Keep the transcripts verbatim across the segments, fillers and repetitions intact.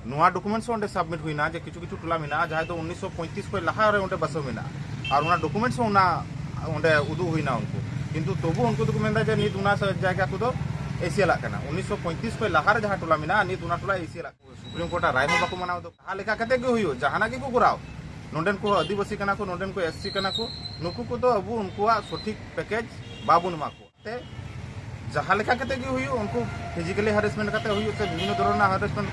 ᱱᱚᱣᱟ ᱰᱚᱠᱩᱢᱮᱱᱴᱥ ᱦᱚᱸ ᱚᱸᱰᱮ ᱥᱟᱵᱢᱤᱴ ᱦᱩᱭᱱᱟ ᱡᱮ ᱠᱤᱪᱷᱩ ᱠᱤᱪᱷᱩ ᱴᱚᱞᱟ ᱢᱮᱱᱟᱜᱼᱟ ᱡᱟᱦᱟᱸᱭ ᱫᱚ ᱩᱱᱤᱥᱥᱚ ᱯᱚᱸᱭᱛᱨᱤᱥ ᱠᱷᱚᱱ ᱞᱟᱦᱟ ᱨᱮ ᱚᱸᱰᱮ ᱵᱟᱥᱟ ᱢᱮᱱᱟᱜᱼᱟ, ᱟᱨ ᱚᱱᱟ ᱰᱚᱠᱩᱢᱮᱱᱴᱥ ᱦᱚᱸ ᱚᱱᱟ ᱚᱸᱰᱮ ᱩᱫᱩᱜ ᱦᱩᱭᱱᱟ ᱩᱱᱠᱩ᱾ ᱠᱤᱱᱛᱩ ᱛᱚᱵᱩ ᱩᱱᱠᱩ ᱫᱚᱠᱚ ᱢᱮᱱᱫᱟ ᱡᱮ ᱱᱤᱛ ᱚᱱᱟ ᱡᱟᱭᱜᱟ ᱠᱚᱫᱚ ᱮᱥᱤ ᱮᱞᱟᱜ ᱠᱟᱱᱟ, ᱩᱱᱤᱥᱥᱚ ᱯᱚᱸᱭᱛᱨᱤᱥ ᱠᱷᱚᱱ ᱞᱟᱦᱟ ᱨᱮ ᱡᱟᱦᱟᱸ ᱴᱚᱞᱟ ᱢᱮᱱᱟᱜᱼᱟ ᱱᱤᱛ ᱚᱱᱟ ᱴᱚᱞᱟ ᱮᱥᱤ ᱮᱞᱟᱜ ᱠᱟᱱᱟ᱾ ᱥᱩᱯᱨᱤᱢ ᱠᱳᱨᱴ ᱟᱜ ᱨᱟᱭ ᱦᱚᱸ ᱵᱟᱠᱚ ᱢᱟᱱᱟᱣ ᱫᱟ᱾ ᱡᱟᱦᱟᱸ ᱞᱮᱠᱟ ᱠᱟᱛᱮ ᱜᱮ ᱦᱩᱭᱩᱜ, ᱡᱟᱦᱟᱱᱟᱜ ᱜᱮᱠᱚ ᱠᱚᱨᱟᱣ, ᱱᱚᱰᱮᱱ ᱠᱚ ᱟᱹᱫᱤᱵᱟᱹᱥᱤ ᱠᱟᱱᱟ ᱠᱚ, ᱱᱚᱰᱮᱱ ᱠᱚ ᱮᱥ ᱥᱤ ᱠᱟᱱᱟ ᱠᱚ, ᱱᱩᱠᱩ ᱠᱚᱫᱚ ᱟᱵᱚ ᱩᱱᱠᱩᱣᱟᱜ ᱥᱚᱴᱷᱤᱠ ᱯᱮᱠᱮᱡᱽ ᱵᱟᱵᱚᱱ ᱮᱢᱟ ᱠᱚᱣᱟ᱾ ᱛᱮ ᱡᱟᱦᱟᱸ ᱞᱮᱠᱟ ᱠᱟᱛᱮ ᱜᱮ ᱦᱩᱭᱩᱜ, ᱩᱱᱠᱩ ᱯᱷᱤᱡᱤᱠᱮᱞᱤ ᱦᱟᱨᱮᱥᱢᱮᱱᱴ ᱠᱟᱛᱮ ᱦᱩᱭᱩᱜ ᱥᱮ ᱵᱤᱵᱷᱤᱱᱱᱚ ᱫᱷᱚᱨᱚᱱ ᱨᱮᱱᱟᱜ ᱦᱟᱨᱮᱥᱢᱮᱱᱴ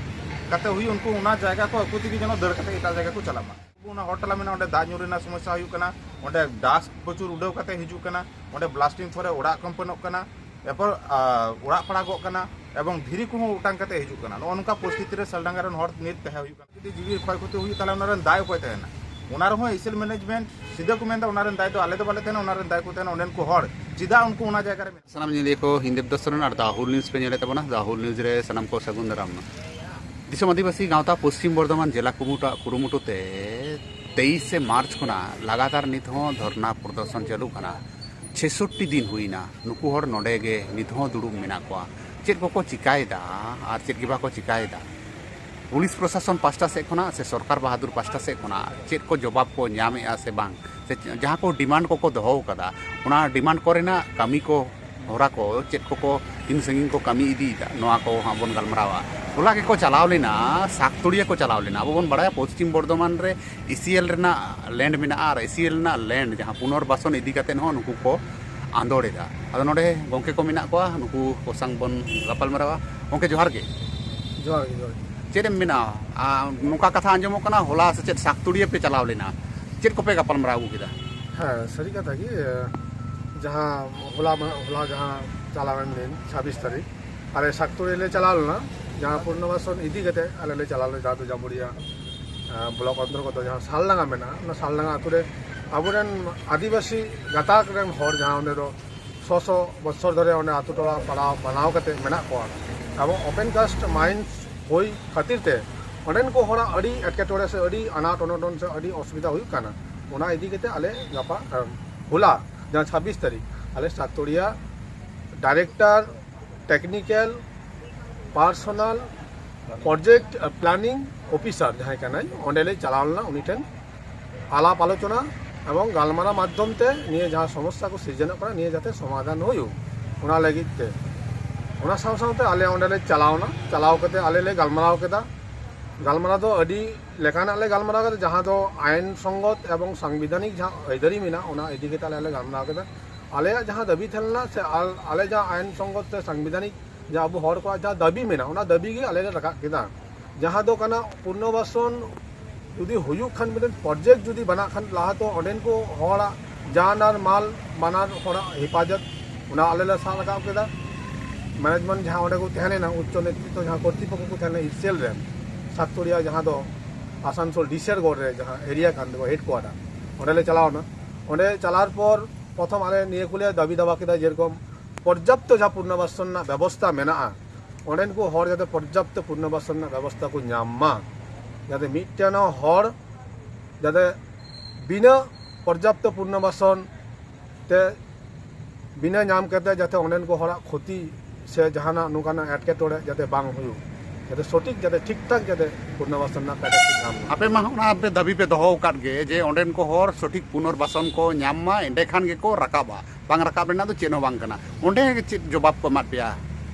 ᱠᱟᱛᱮ ᱦᱩᱭᱩᱜ, ᱩᱱᱠᱩ ᱚᱱᱟ ᱡᱟᱭᱜᱟ ᱠᱚ ᱟᱹᱠᱩ ᱛᱮᱜᱮ ᱡᱮᱱᱚ ᱫᱟᱹᱲ ᱠᱟᱛᱮ ᱮᱴᱟᱜ ᱡᱟᱭᱜᱟ ᱠᱚ ᱪᱟᱞᱟᱜ ᱢᱟ᱾ ᱚᱱᱟ ᱦᱚᱨ ᱛᱟᱞᱟ ᱢᱮᱱᱟᱜᱼᱟ, ᱚᱸᱰᱮ ᱫᱟᱜ ᱧᱩᱨ ᱨᱮᱱᱟᱜ ᱥᱚᱢᱚᱥᱥᱟ ᱦᱩᱭᱩᱜ ᱠᱟᱱᱟ, ᱚᱸᱰᱮ ᱰᱟᱥᱴ ᱯᱨᱚᱪᱩᱨ ᱩᱰᱟᱹᱣ ᱠᱟᱛᱮ ᱦᱤᱡᱩᱜ ᱠᱟᱱᱟ, ᱚᱸᱰᱮ ᱵᱞᱟᱥᱴᱤᱝ ᱯᱚᱨᱮ ᱚᱲᱟᱜ ᱠᱚᱢᱯᱞᱮᱱᱚᱜ ᱠᱟᱱᱟ, ᱮᱨᱯᱚᱨ ᱟᱨ, ᱚᱲᱟᱜ ᱯᱟᱲᱟᱜᱚᱜ ᱠᱟᱱᱟ ᱮᱵᱚᱝ ᱫᱷᱤᱨᱤ ᱠᱚᱦᱚᱸ ᱚᱴᱟᱝ ᱠᱟᱛᱮ ᱦᱤᱡᱩᱜ ᱠᱟᱱᱟ᱾ ᱱᱚᱜᱼᱚ ᱱᱚᱝᱠᱟ ᱯᱚᱨᱤᱥᱛᱷᱤᱛᱤ ᱨᱮ ᱥᱟᱞᱰᱟᱝᱜᱟ ᱨᱮᱱ ᱦᱚᱲ ᱱᱤᱛ ᱛᱟᱦᱮᱸ ᱦᱩᱭᱩᱜ ᱠᱟᱱᱟ᱾ ᱡᱩᱫᱤ ᱡᱤᱣᱤ ᱠᱷᱚᱭ ᱠᱷᱚᱛᱤ ᱦᱩᱭᱩᱜ, ᱛᱟᱦᱚᱞᱮ ᱚᱱᱟ ᱨᱮᱱ ᱫᱟᱭ ᱚᱠᱚᱭ ᱛᱟᱦᱮᱱᱟ? ᱚᱱᱟ ᱨᱮᱦᱚᱸ ᱤᱥᱤᱞ ᱢᱮᱱᱮᱡᱽᱢᱮᱱᱴ ᱥᱤᱫᱷᱟᱹ ᱠᱚ ᱢᱮᱱᱫᱟ, ᱚᱱᱟ ᱨᱮᱱ ᱫᱟᱭ ᱫᱚ ᱟᱞᱮ ᱫᱚ ᱵᱟᱞᱮ ᱛᱟᱦᱮᱱᱟ, ᱚᱱᱟ ᱨᱮᱱ ᱫᱟᱭ ᱠᱚ ᱛᱟᱦᱮᱱᱟ᱾ ᱚᱸᱰᱮᱱ ᱠᱚ ᱦᱚᱲ ᱪᱮᱫᱟᱜ ᱩᱱᱠᱩ ᱚᱱᱟ ᱡᱟᱭᱜᱟ ᱨᱮ ᱢᱮᱱᱟᱜ? ᱥᱟᱱᱟᱢ ᱧᱮᱧᱮᱞᱤᱭᱟᱹ ᱠᱚ, ᱤᱧ ᱫᱮᱵᱽᱫᱟᱥ ᱥᱚᱨᱮᱱ ᱟᱨ The Ahul News ᱯᱮ ᱧᱮᱞᱮᱫ ᱛᱟᱵᱚᱱᱟ᱾ The Ahul News ᱨᱮ ᱥᱟᱱᱟᱢ ᱠᱚ ᱥᱟᱹᱜᱩᱱ ᱫᱟᱨᱟᱢ᱾ ᱫᱤᱥᱚᱢ ᱟᱹᱫᱤᱵᱟᱹᱥᱤ ᱜᱟᱶᱛᱟ ᱯᱚᱥᱪᱤᱢ ᱵᱚᱨᱫᱷᱚᱢᱟᱱ ᱡᱮᱞᱟ ᱠᱩᱢᱩᱴᱟᱜ ᱠᱩᱨᱩᱢᱩᱴᱩ ᱛᱮ ᱛᱮᱭᱤᱥᱮ ᱢᱟᱨᱪ ᱠᱷᱚᱱᱟᱜ ᱞᱟᱜᱟᱛᱟᱨ ᱱᱤᱛ ᱦᱚᱸ ᱫᱷᱚᱨᱱᱟ ᱯᱨᱚᱫᱚᱨᱥᱚᱱ ᱪᱟᱹᱞᱩᱜ ᱠᱟᱱᱟ᱾ ᱪᱷᱮᱥᱚᱴᱴᱤ ᱫᱤᱱ ᱦᱩᱭᱱᱟ, ᱱᱩᱠᱩ ᱦᱚᱲ ᱱᱚᱰᱮ ᱜᱮ ᱱᱤᱛ ᱦᱚᱸ ᱫᱩᱲᱩᱵ ᱢᱮᱱᱟᱜ ᱠᱚᱣᱟ᱾ ᱪᱮᱫ ᱠᱚᱠᱚ ᱪᱤᱠᱟᱭᱮᱫᱟ ᱟᱨ ᱪᱮᱫ ᱜᱮ ᱵᱟᱠᱚ ᱪᱤᱠᱟᱭᱮᱫᱟ? ᱯᱩᱞᱤᱥ ᱯᱨᱚᱥᱟᱥᱚᱱ ᱯᱟᱥᱴᱟ ᱥᱮᱫ ᱠᱷᱚᱱᱟᱜ ᱥᱮ ᱥᱚᱨᱠᱟᱨ ᱵᱟᱦᱟᱫᱩᱨ ᱯᱟᱥᱴᱟ ᱥᱮᱫ ᱠᱷᱚᱱᱟᱜ ᱪᱮᱫ ᱠᱚ ᱡᱚᱵᱟᱵ ᱠᱚ ᱧᱟᱢᱮᱫᱼᱟ ᱥᱮ ᱵᱟᱝ, ᱥᱮ ᱡᱟᱦᱟᱸ ᱠᱚ ᱰᱤᱢᱟᱱᱰ ᱠᱚᱠᱚ ᱫᱚᱦᱚ ᱟᱠᱟᱫᱟ, ᱚᱱᱟ ᱰᱤᱢᱟᱱᱰ ᱠᱚᱨᱮᱱᱟᱜ ᱠᱟᱹᱢᱤ ᱠᱚ ᱦᱚᱨᱟ ᱠᱚ ᱪᱮᱫ ᱠᱚᱠᱚ ᱛᱤᱱ ᱥᱟᱺᱜᱤᱧ ᱠᱚ ᱠᱟᱹᱢᱤ ᱤᱫᱤᱭᱮᱫᱟ, ᱱᱚᱣᱟ ᱠᱚ ᱦᱟᱸᱜ ᱵᱚᱱ ᱜᱟᱞᱢᱟᱨᱟᱣᱟ᱾ ᱦᱚᱞᱟ ᱜᱮᱠᱚ ᱪᱟᱞᱟᱣ ᱞᱮᱱᱟ, ᱥᱟᱠᱛᱩᱲᱤᱭᱟᱹ ᱠᱚ ᱪᱟᱞᱟᱣ ᱞᱮᱱᱟ᱾ ᱟᱵᱚ ᱵᱚᱱ ᱵᱟᱲᱟᱭᱟ ᱯᱚᱥᱪᱤᱢ ᱵᱚᱨᱫᱷᱚᱢᱟᱱ ᱨᱮ ᱤᱥᱤ ᱮᱞ ᱨᱮᱱᱟᱜ ᱞᱮᱱᱰ ᱢᱮᱱᱟᱜᱼᱟ ᱟᱨ ᱤᱥᱤ ᱮᱞ ᱨᱮᱱᱟᱜ ᱞᱮᱱᱰ ᱡᱟᱦᱟᱸ ᱯᱩᱱᱚᱨᱵᱟᱥᱚᱱ ᱤᱫᱤ ᱠᱟᱛᱮ ᱦᱚᱸ ᱱᱩᱠᱩ ᱠᱚ ᱟᱸᱫᱳᱲ ᱮᱫᱟ᱾ ᱟᱫᱚ ᱱᱚᱰᱮ ᱜᱚᱢᱠᱮ ᱠᱚ ᱢᱮᱱᱟᱜ ᱠᱚᱣᱟ, ᱱᱩᱠᱩ ᱠᱚ ᱥᱟᱝ ᱵᱚᱱ ᱜᱟᱯᱟᱞ ᱢᱟᱨᱟᱣᱟ᱾ ᱜᱚᱢᱠᱮ ᱡᱚᱦᱟᱨ ᱜᱮ᱾ ᱡᱚᱦᱟᱨ ᱜᱮ, ᱡᱚᱦᱟᱨ ᱜᱮ᱾ ᱪᱮᱫ ᱮᱢ ᱢᱮᱱᱟ? ᱟᱨ ᱱᱚᱝᱠᱟ ᱠᱟᱛᱷᱟ ᱟᱸᱡᱚᱢᱚᱜ ᱠᱟᱱᱟ ᱦᱚᱞᱟ ᱥᱮ ᱪᱮᱫ ᱥᱟᱠᱛᱩᱲᱤᱭᱟᱹ ᱯᱮ ᱪᱟᱞᱟᱣ ᱞᱮᱱᱟ, ᱪᱮᱫ ᱠᱚᱯᱮ ᱜᱟᱯᱟᱞ ᱢᱟᱨᱟᱣ ᱟᱹᱜᱩ ᱠᱮᱫᱟ? ᱦᱮᱸ, ᱥᱟᱹᱨᱤ ᱠᱟᱛᱷᱟ ᱜᱮ, ᱡᱟᱦᱟᱸ ᱦᱚᱞᱟ ᱢᱟ-, ᱦᱚᱞᱟ ᱡᱟᱦᱟᱸ ᱪᱟᱞᱟᱣᱮᱱ ᱫᱤᱱ ᱪᱷᱟᱵᱵᱤᱥ ᱛᱟᱹᱨᱤᱠᱷ ᱟᱞᱮ ᱥᱟᱠᱛᱩᱲᱤᱭᱟᱹ ᱞᱮ ᱪᱟᱞᱟᱣ ᱞᱮᱱᱟ, ᱡᱟᱦᱟᱸ ᱯᱩᱱᱚᱨᱵᱟᱥᱚᱱ ᱤᱫᱤ ᱠᱟᱛᱮ ᱟᱞᱮ ᱞᱮ ᱪᱟᱞᱟᱣ ᱞᱮᱱᱟ, ᱡᱟᱦᱟᱸ ᱫᱚ ᱡᱟᱢᱩᱲᱤᱭᱟ, ᱟᱸ, ᱵᱞᱚᱠ ᱚᱱᱛᱚᱨᱜᱚᱛᱚ ᱡᱟᱦᱟᱸ ᱥᱟᱞᱰᱟᱸᱜᱟ ᱢᱮᱱᱟᱜᱼᱟ, ᱚᱱᱟ ᱥᱟᱞᱰᱟᱸᱜᱟ ᱟᱛᱳ ᱨᱮ ᱟᱵᱚᱨᱮᱱ ᱟᱹᱫᱤᱵᱟᱹᱥᱤ ᱜᱟᱛᱟᱠ ᱨᱮᱱ ᱦᱚᱲ ᱡᱟᱦᱟᱸ ᱚᱸᱰᱮ ᱫᱚ ᱥᱚ ᱥᱚ ᱵᱚᱪᱷᱚᱨ ᱫᱷᱚᱨᱮ ᱚᱸᱰᱮ ᱟᱛᱳ ᱴᱚᱞᱟ ᱯᱟᱲᱟ ᱵᱟᱱᱟᱣ ᱠᱟᱛᱮ ᱢᱮᱱᱟᱜ ᱠᱚᱣᱟ᱾ ᱟᱵᱚ ᱳᱯᱮᱱ ᱠᱟᱥᱴ ᱢᱟᱭᱤᱱᱥ ᱦᱩᱭ ᱠᱷᱟᱹᱛᱤᱨ ᱛᱮ ᱚᱸᱰᱮᱱ ᱠᱚ ᱦᱚᱲᱟᱜ ᱟᱹᱰᱤ ᱮᱴᱠᱮᱴᱚᱬᱮ ᱥᱮ ᱟᱹᱰᱤ ᱟᱱᱟᱴ ᱚᱱᱚᱴᱚᱱ ᱥᱮ ᱟᱹᱰᱤ ᱚᱥᱩᱵᱤᱫᱷᱟ ᱦᱩᱭᱩᱜ ᱠᱟᱱᱟ᱾ ᱚᱱᱟ ᱤᱫᱤ ᱠᱟᱛᱮ ᱟᱞᱮ ᱜᱟᱯᱟ, ᱟᱸ, ᱦᱚᱞᱟ ᱡᱟᱦᱟᱸ ᱪᱷᱟᱵᱵᱤᱥ ᱛᱟᱹᱨᱤᱠᱷ ᱟᱞᱮ ᱥᱟᱠᱛᱩᱲᱤᱭᱟ director technical, personal, project planning officer ᱡᱟᱦᱟᱸᱭ ᱠᱟᱱᱟᱭ, ᱚᱸᱰᱮ ᱞᱮ ᱪᱟᱞᱟᱣ ᱞᱮᱱᱟ, ᱩᱱᱤ ᱴᱷᱮᱱ ᱟᱞᱟᱯ ᱟᱞᱳᱪᱚᱱᱟ ᱮᱵᱚᱝ ᱜᱟᱞᱢᱟᱨᱟᱣ ᱢᱟᱫᱽᱫᱷᱚᱢ ᱛᱮ ᱱᱤᱭᱟᱹ ᱡᱟᱦᱟᱸ ᱥᱚᱢᱚᱥᱥᱟ ᱠᱚ ᱥᱤᱨᱡᱚᱱᱚᱜ ᱠᱟᱱᱟ, ᱱᱤᱭᱟᱹ ᱡᱟᱛᱮ ᱥᱚᱢᱟᱫᱷᱟᱱ ᱦᱩᱭᱩᱜ, ᱚᱱᱟ ᱞᱟᱹᱜᱤᱫ ᱛᱮ᱾ ᱚᱱᱟ ᱥᱟᱶ ᱥᱟᱶᱛᱮ ᱟᱞᱮ ᱚᱸᱰᱮ ᱞᱮ ᱪᱟᱞᱟᱣ ᱮᱱᱟ, ᱪᱟᱞᱟᱣ ᱠᱟᱛᱮ ᱟᱞᱮ ᱞᱮ ᱜᱟᱞᱢᱟᱨᱟᱣ ᱠᱮᱫᱟ᱾ ᱜᱟᱞᱢᱟᱨᱟᱣ ᱫᱚ ᱟᱹᱰᱤ ᱞᱮᱠᱟᱱᱟᱜ ᱞᱮ ᱜᱟᱞᱢᱟᱨᱟᱣ ᱠᱮᱫᱟ, ᱡᱟᱦᱟᱸ ᱫᱚ ᱟᱭᱤᱱ ᱥᱚᱝᱜᱚᱛ ᱮᱵᱚᱝ ᱥᱟᱝᱵᱤᱫᱷᱟᱱᱤᱠ ᱡᱟᱦᱟᱸ ᱟᱹᱭᱫᱟᱹᱨᱤ ᱢᱮᱱᱟᱜᱼᱟ, ᱚᱱᱟ ᱤᱫᱤ ᱠᱟᱛᱮ ᱟᱞᱮ ᱞᱮ ᱜᱟᱞᱢᱟᱨᱟᱣ ᱠᱮᱫᱟ᱾ ᱟᱞᱮᱭᱟᱜ ᱡᱟᱦᱟᱸ ᱫᱟᱹᱵᱤ ᱛᱟᱦᱮᱸ ᱞᱮᱱᱟ, ᱥᱮ ᱟᱞ-, ᱟᱞᱮ ᱡᱟᱦᱟᱸ ᱟᱭᱤᱱ ᱥᱚᱝᱜᱚᱛ ᱥᱮ ᱥᱟᱝᱵᱤᱫᱷᱟᱱᱤᱠ ᱡᱟᱦᱟᱸ ᱟᱵᱚ ᱦᱚᱲ ᱠᱚᱣᱟᱜ ᱡᱟᱦᱟᱸ ᱫᱟᱹᱵᱤ ᱢᱮᱱᱟᱜᱼᱟ, ᱚᱱᱟ ᱫᱟᱹᱵᱤ ᱜᱮ ᱟᱞᱮ ᱞᱮ ᱨᱟᱠᱟᱵ ᱠᱮᱫᱟ᱾ ᱡᱟᱦᱟᱸ ᱫᱚ ᱠᱟᱱᱟ ᱯᱩᱱᱱᱚᱵᱟᱥᱚᱱ ᱡᱩᱫᱤ ᱦᱩᱭᱩᱜ ᱠᱷᱟᱱ, ᱢᱤᱫᱴᱮᱱ ᱯᱨᱚᱡᱮᱠᱴ ᱡᱩᱫᱤ ᱵᱮᱱᱟᱜ ᱠᱷᱟᱱ, ᱞᱟᱦᱟ ᱫᱚ ᱚᱸᱰᱮᱱ ᱠᱚ ᱦᱚᱲᱟᱜ ᱡᱟᱱ ᱟᱨ ᱢᱟᱞ ᱵᱟᱱᱟᱨ ᱦᱚᱲᱟᱜ ᱦᱮᱯᱟᱡᱚᱛ, ᱚᱱᱟ ᱟᱞᱮ ᱞᱮ ᱥᱟᱵ ᱨᱟᱠᱟᱵ ᱠᱮᱫᱟ᱾ ᱢᱮᱱᱮᱡᱢᱮᱱᱴ ᱡᱟᱦᱟᱸ ᱚᱸᱰᱮ ᱠᱚ ᱛᱟᱦᱮᱸ ᱞᱮᱱᱟ, ᱩᱪᱪᱚ ᱱᱮᱛᱨᱤᱛᱛᱚ ᱡᱟᱦᱟᱸ ᱠᱚᱨᱛᱨᱤᱯᱚᱠᱠᱷᱚ ᱠᱚ ᱛᱟᱦᱮᱸ ᱞᱮᱱᱟ ᱤᱥᱮᱞ ᱨᱮᱱ, ᱥᱟᱛᱛᱩᱨᱤᱭᱟ ᱡᱟᱦᱟᱸ ᱫᱚ ᱟᱥᱟᱱᱥᱳᱞ ᱰᱤᱥᱮᱨᱜᱚᱲ ᱨᱮ ᱡᱟᱦᱟᱸ ᱮᱨᱤᱭᱟ ᱠᱟᱱ ᱛᱟᱠᱚᱣᱟ, ᱦᱮᱰᱠᱩᱣᱟᱴᱟᱨ, ᱚᱸᱰᱮ ᱞᱮ ᱪᱟᱞᱟᱣ ᱮᱱᱟ᱾ ᱚᱸᱰᱮ ᱪᱟᱞᱟᱣ ᱯᱚᱨ ᱯᱨᱚᱛᱷᱚᱢ ᱟᱞᱮ ᱱᱤᱭᱟᱹ ᱠᱚᱞᱮ ᱫᱟᱹᱵᱤ ᱫᱟᱵᱟ ᱠᱮᱫᱟ, ᱡᱮᱨᱚᱠᱚᱢ ᱯᱚᱨᱡᱟᱯᱛᱚ ᱡᱟᱦᱟᱸ ᱯᱩᱱᱱᱚᱵᱟᱥᱚᱱ ᱨᱮᱱᱟᱜ ᱵᱮᱵᱚᱥᱛᱟ ᱢᱮᱱᱟᱜᱼᱟ, ᱚᱸᱰᱮᱱ ᱠᱚ ᱦᱚᱲ ᱡᱟᱛᱮ ᱯᱚᱨᱡᱟᱯᱛᱚ ᱯᱩᱱᱱᱚᱵᱟᱥᱚᱱ ᱨᱮᱱᱟᱜ ᱵᱮᱵᱚᱥᱛᱟ ᱠᱚ ᱧᱟᱢ ᱢᱟ, ᱡᱟᱛᱮ ᱢᱤᱫᱴᱮᱱ ᱦᱚᱸ ᱦᱚᱲ ᱡᱟᱛᱮ ᱵᱤᱱᱟᱹ ᱯᱚᱨᱡᱟᱯᱛᱚ ᱯᱩᱱᱱᱚᱵᱟᱥᱚᱱ ᱛᱮ ᱵᱤᱱᱟᱹ ᱧᱟᱢ ᱠᱟᱛᱮ ᱡᱟᱛᱮ ᱚᱸᱰᱮᱱ ᱠᱚ ᱦᱚᱲᱟᱜ ᱠᱷᱚᱛᱤ ᱥᱮ ᱡᱟᱦᱟᱱᱟᱜ ᱱᱚᱝᱠᱟᱱᱟᱜ ᱮᱴᱠᱮᱴᱚᱬᱮ ᱡᱟᱛᱮ ᱵᱟᱝ ᱦᱩᱭᱩᱜ, ᱡᱟᱛᱮ ᱥᱚᱴᱷᱤᱠ ᱡᱟᱛᱮ ᱴᱷᱤᱠ ᱴᱷᱟᱠ ᱡᱟᱛᱮ ᱯᱩᱱᱱᱚᱵᱟᱥᱚᱱ ᱨᱮᱱᱟᱜ ᱯᱮᱠᱮᱡᱽ ᱠᱚ ᱧᱟᱢ ᱢᱟ᱾ ᱟᱯᱮ ᱢᱟ ᱚᱱᱟ ᱯᱮ ᱫᱟᱹᱵᱤ ᱯᱮ ᱫᱚᱦᱚ ᱟᱠᱟᱫ ᱜᱮ ᱡᱮ ᱚᱸᱰᱮᱱ ᱠᱚ ᱦᱚᱲ ᱥᱚᱴᱷᱤᱠ ᱯᱩᱱᱚᱨᱵᱟᱥᱚᱱ ᱠᱚ ᱧᱟᱢ ᱢᱟ, ᱮᱸᱰᱮᱠᱷᱟᱱ ᱜᱮᱠᱚ ᱨᱟᱠᱟᱵᱼᱟ, ᱵᱟᱝ ᱨᱟᱠᱟᱵ ᱨᱮᱱᱟᱜ ᱫᱚ ᱪᱮᱫ ᱦᱚᱸ ᱵᱟᱝ ᱠᱟᱱᱟ᱾ ᱚᱸᱰᱮ ᱪᱮᱫ ᱡᱚᱵᱟᱵ ᱠᱚ ᱮᱢᱟᱫ ᱯᱮᱭᱟ?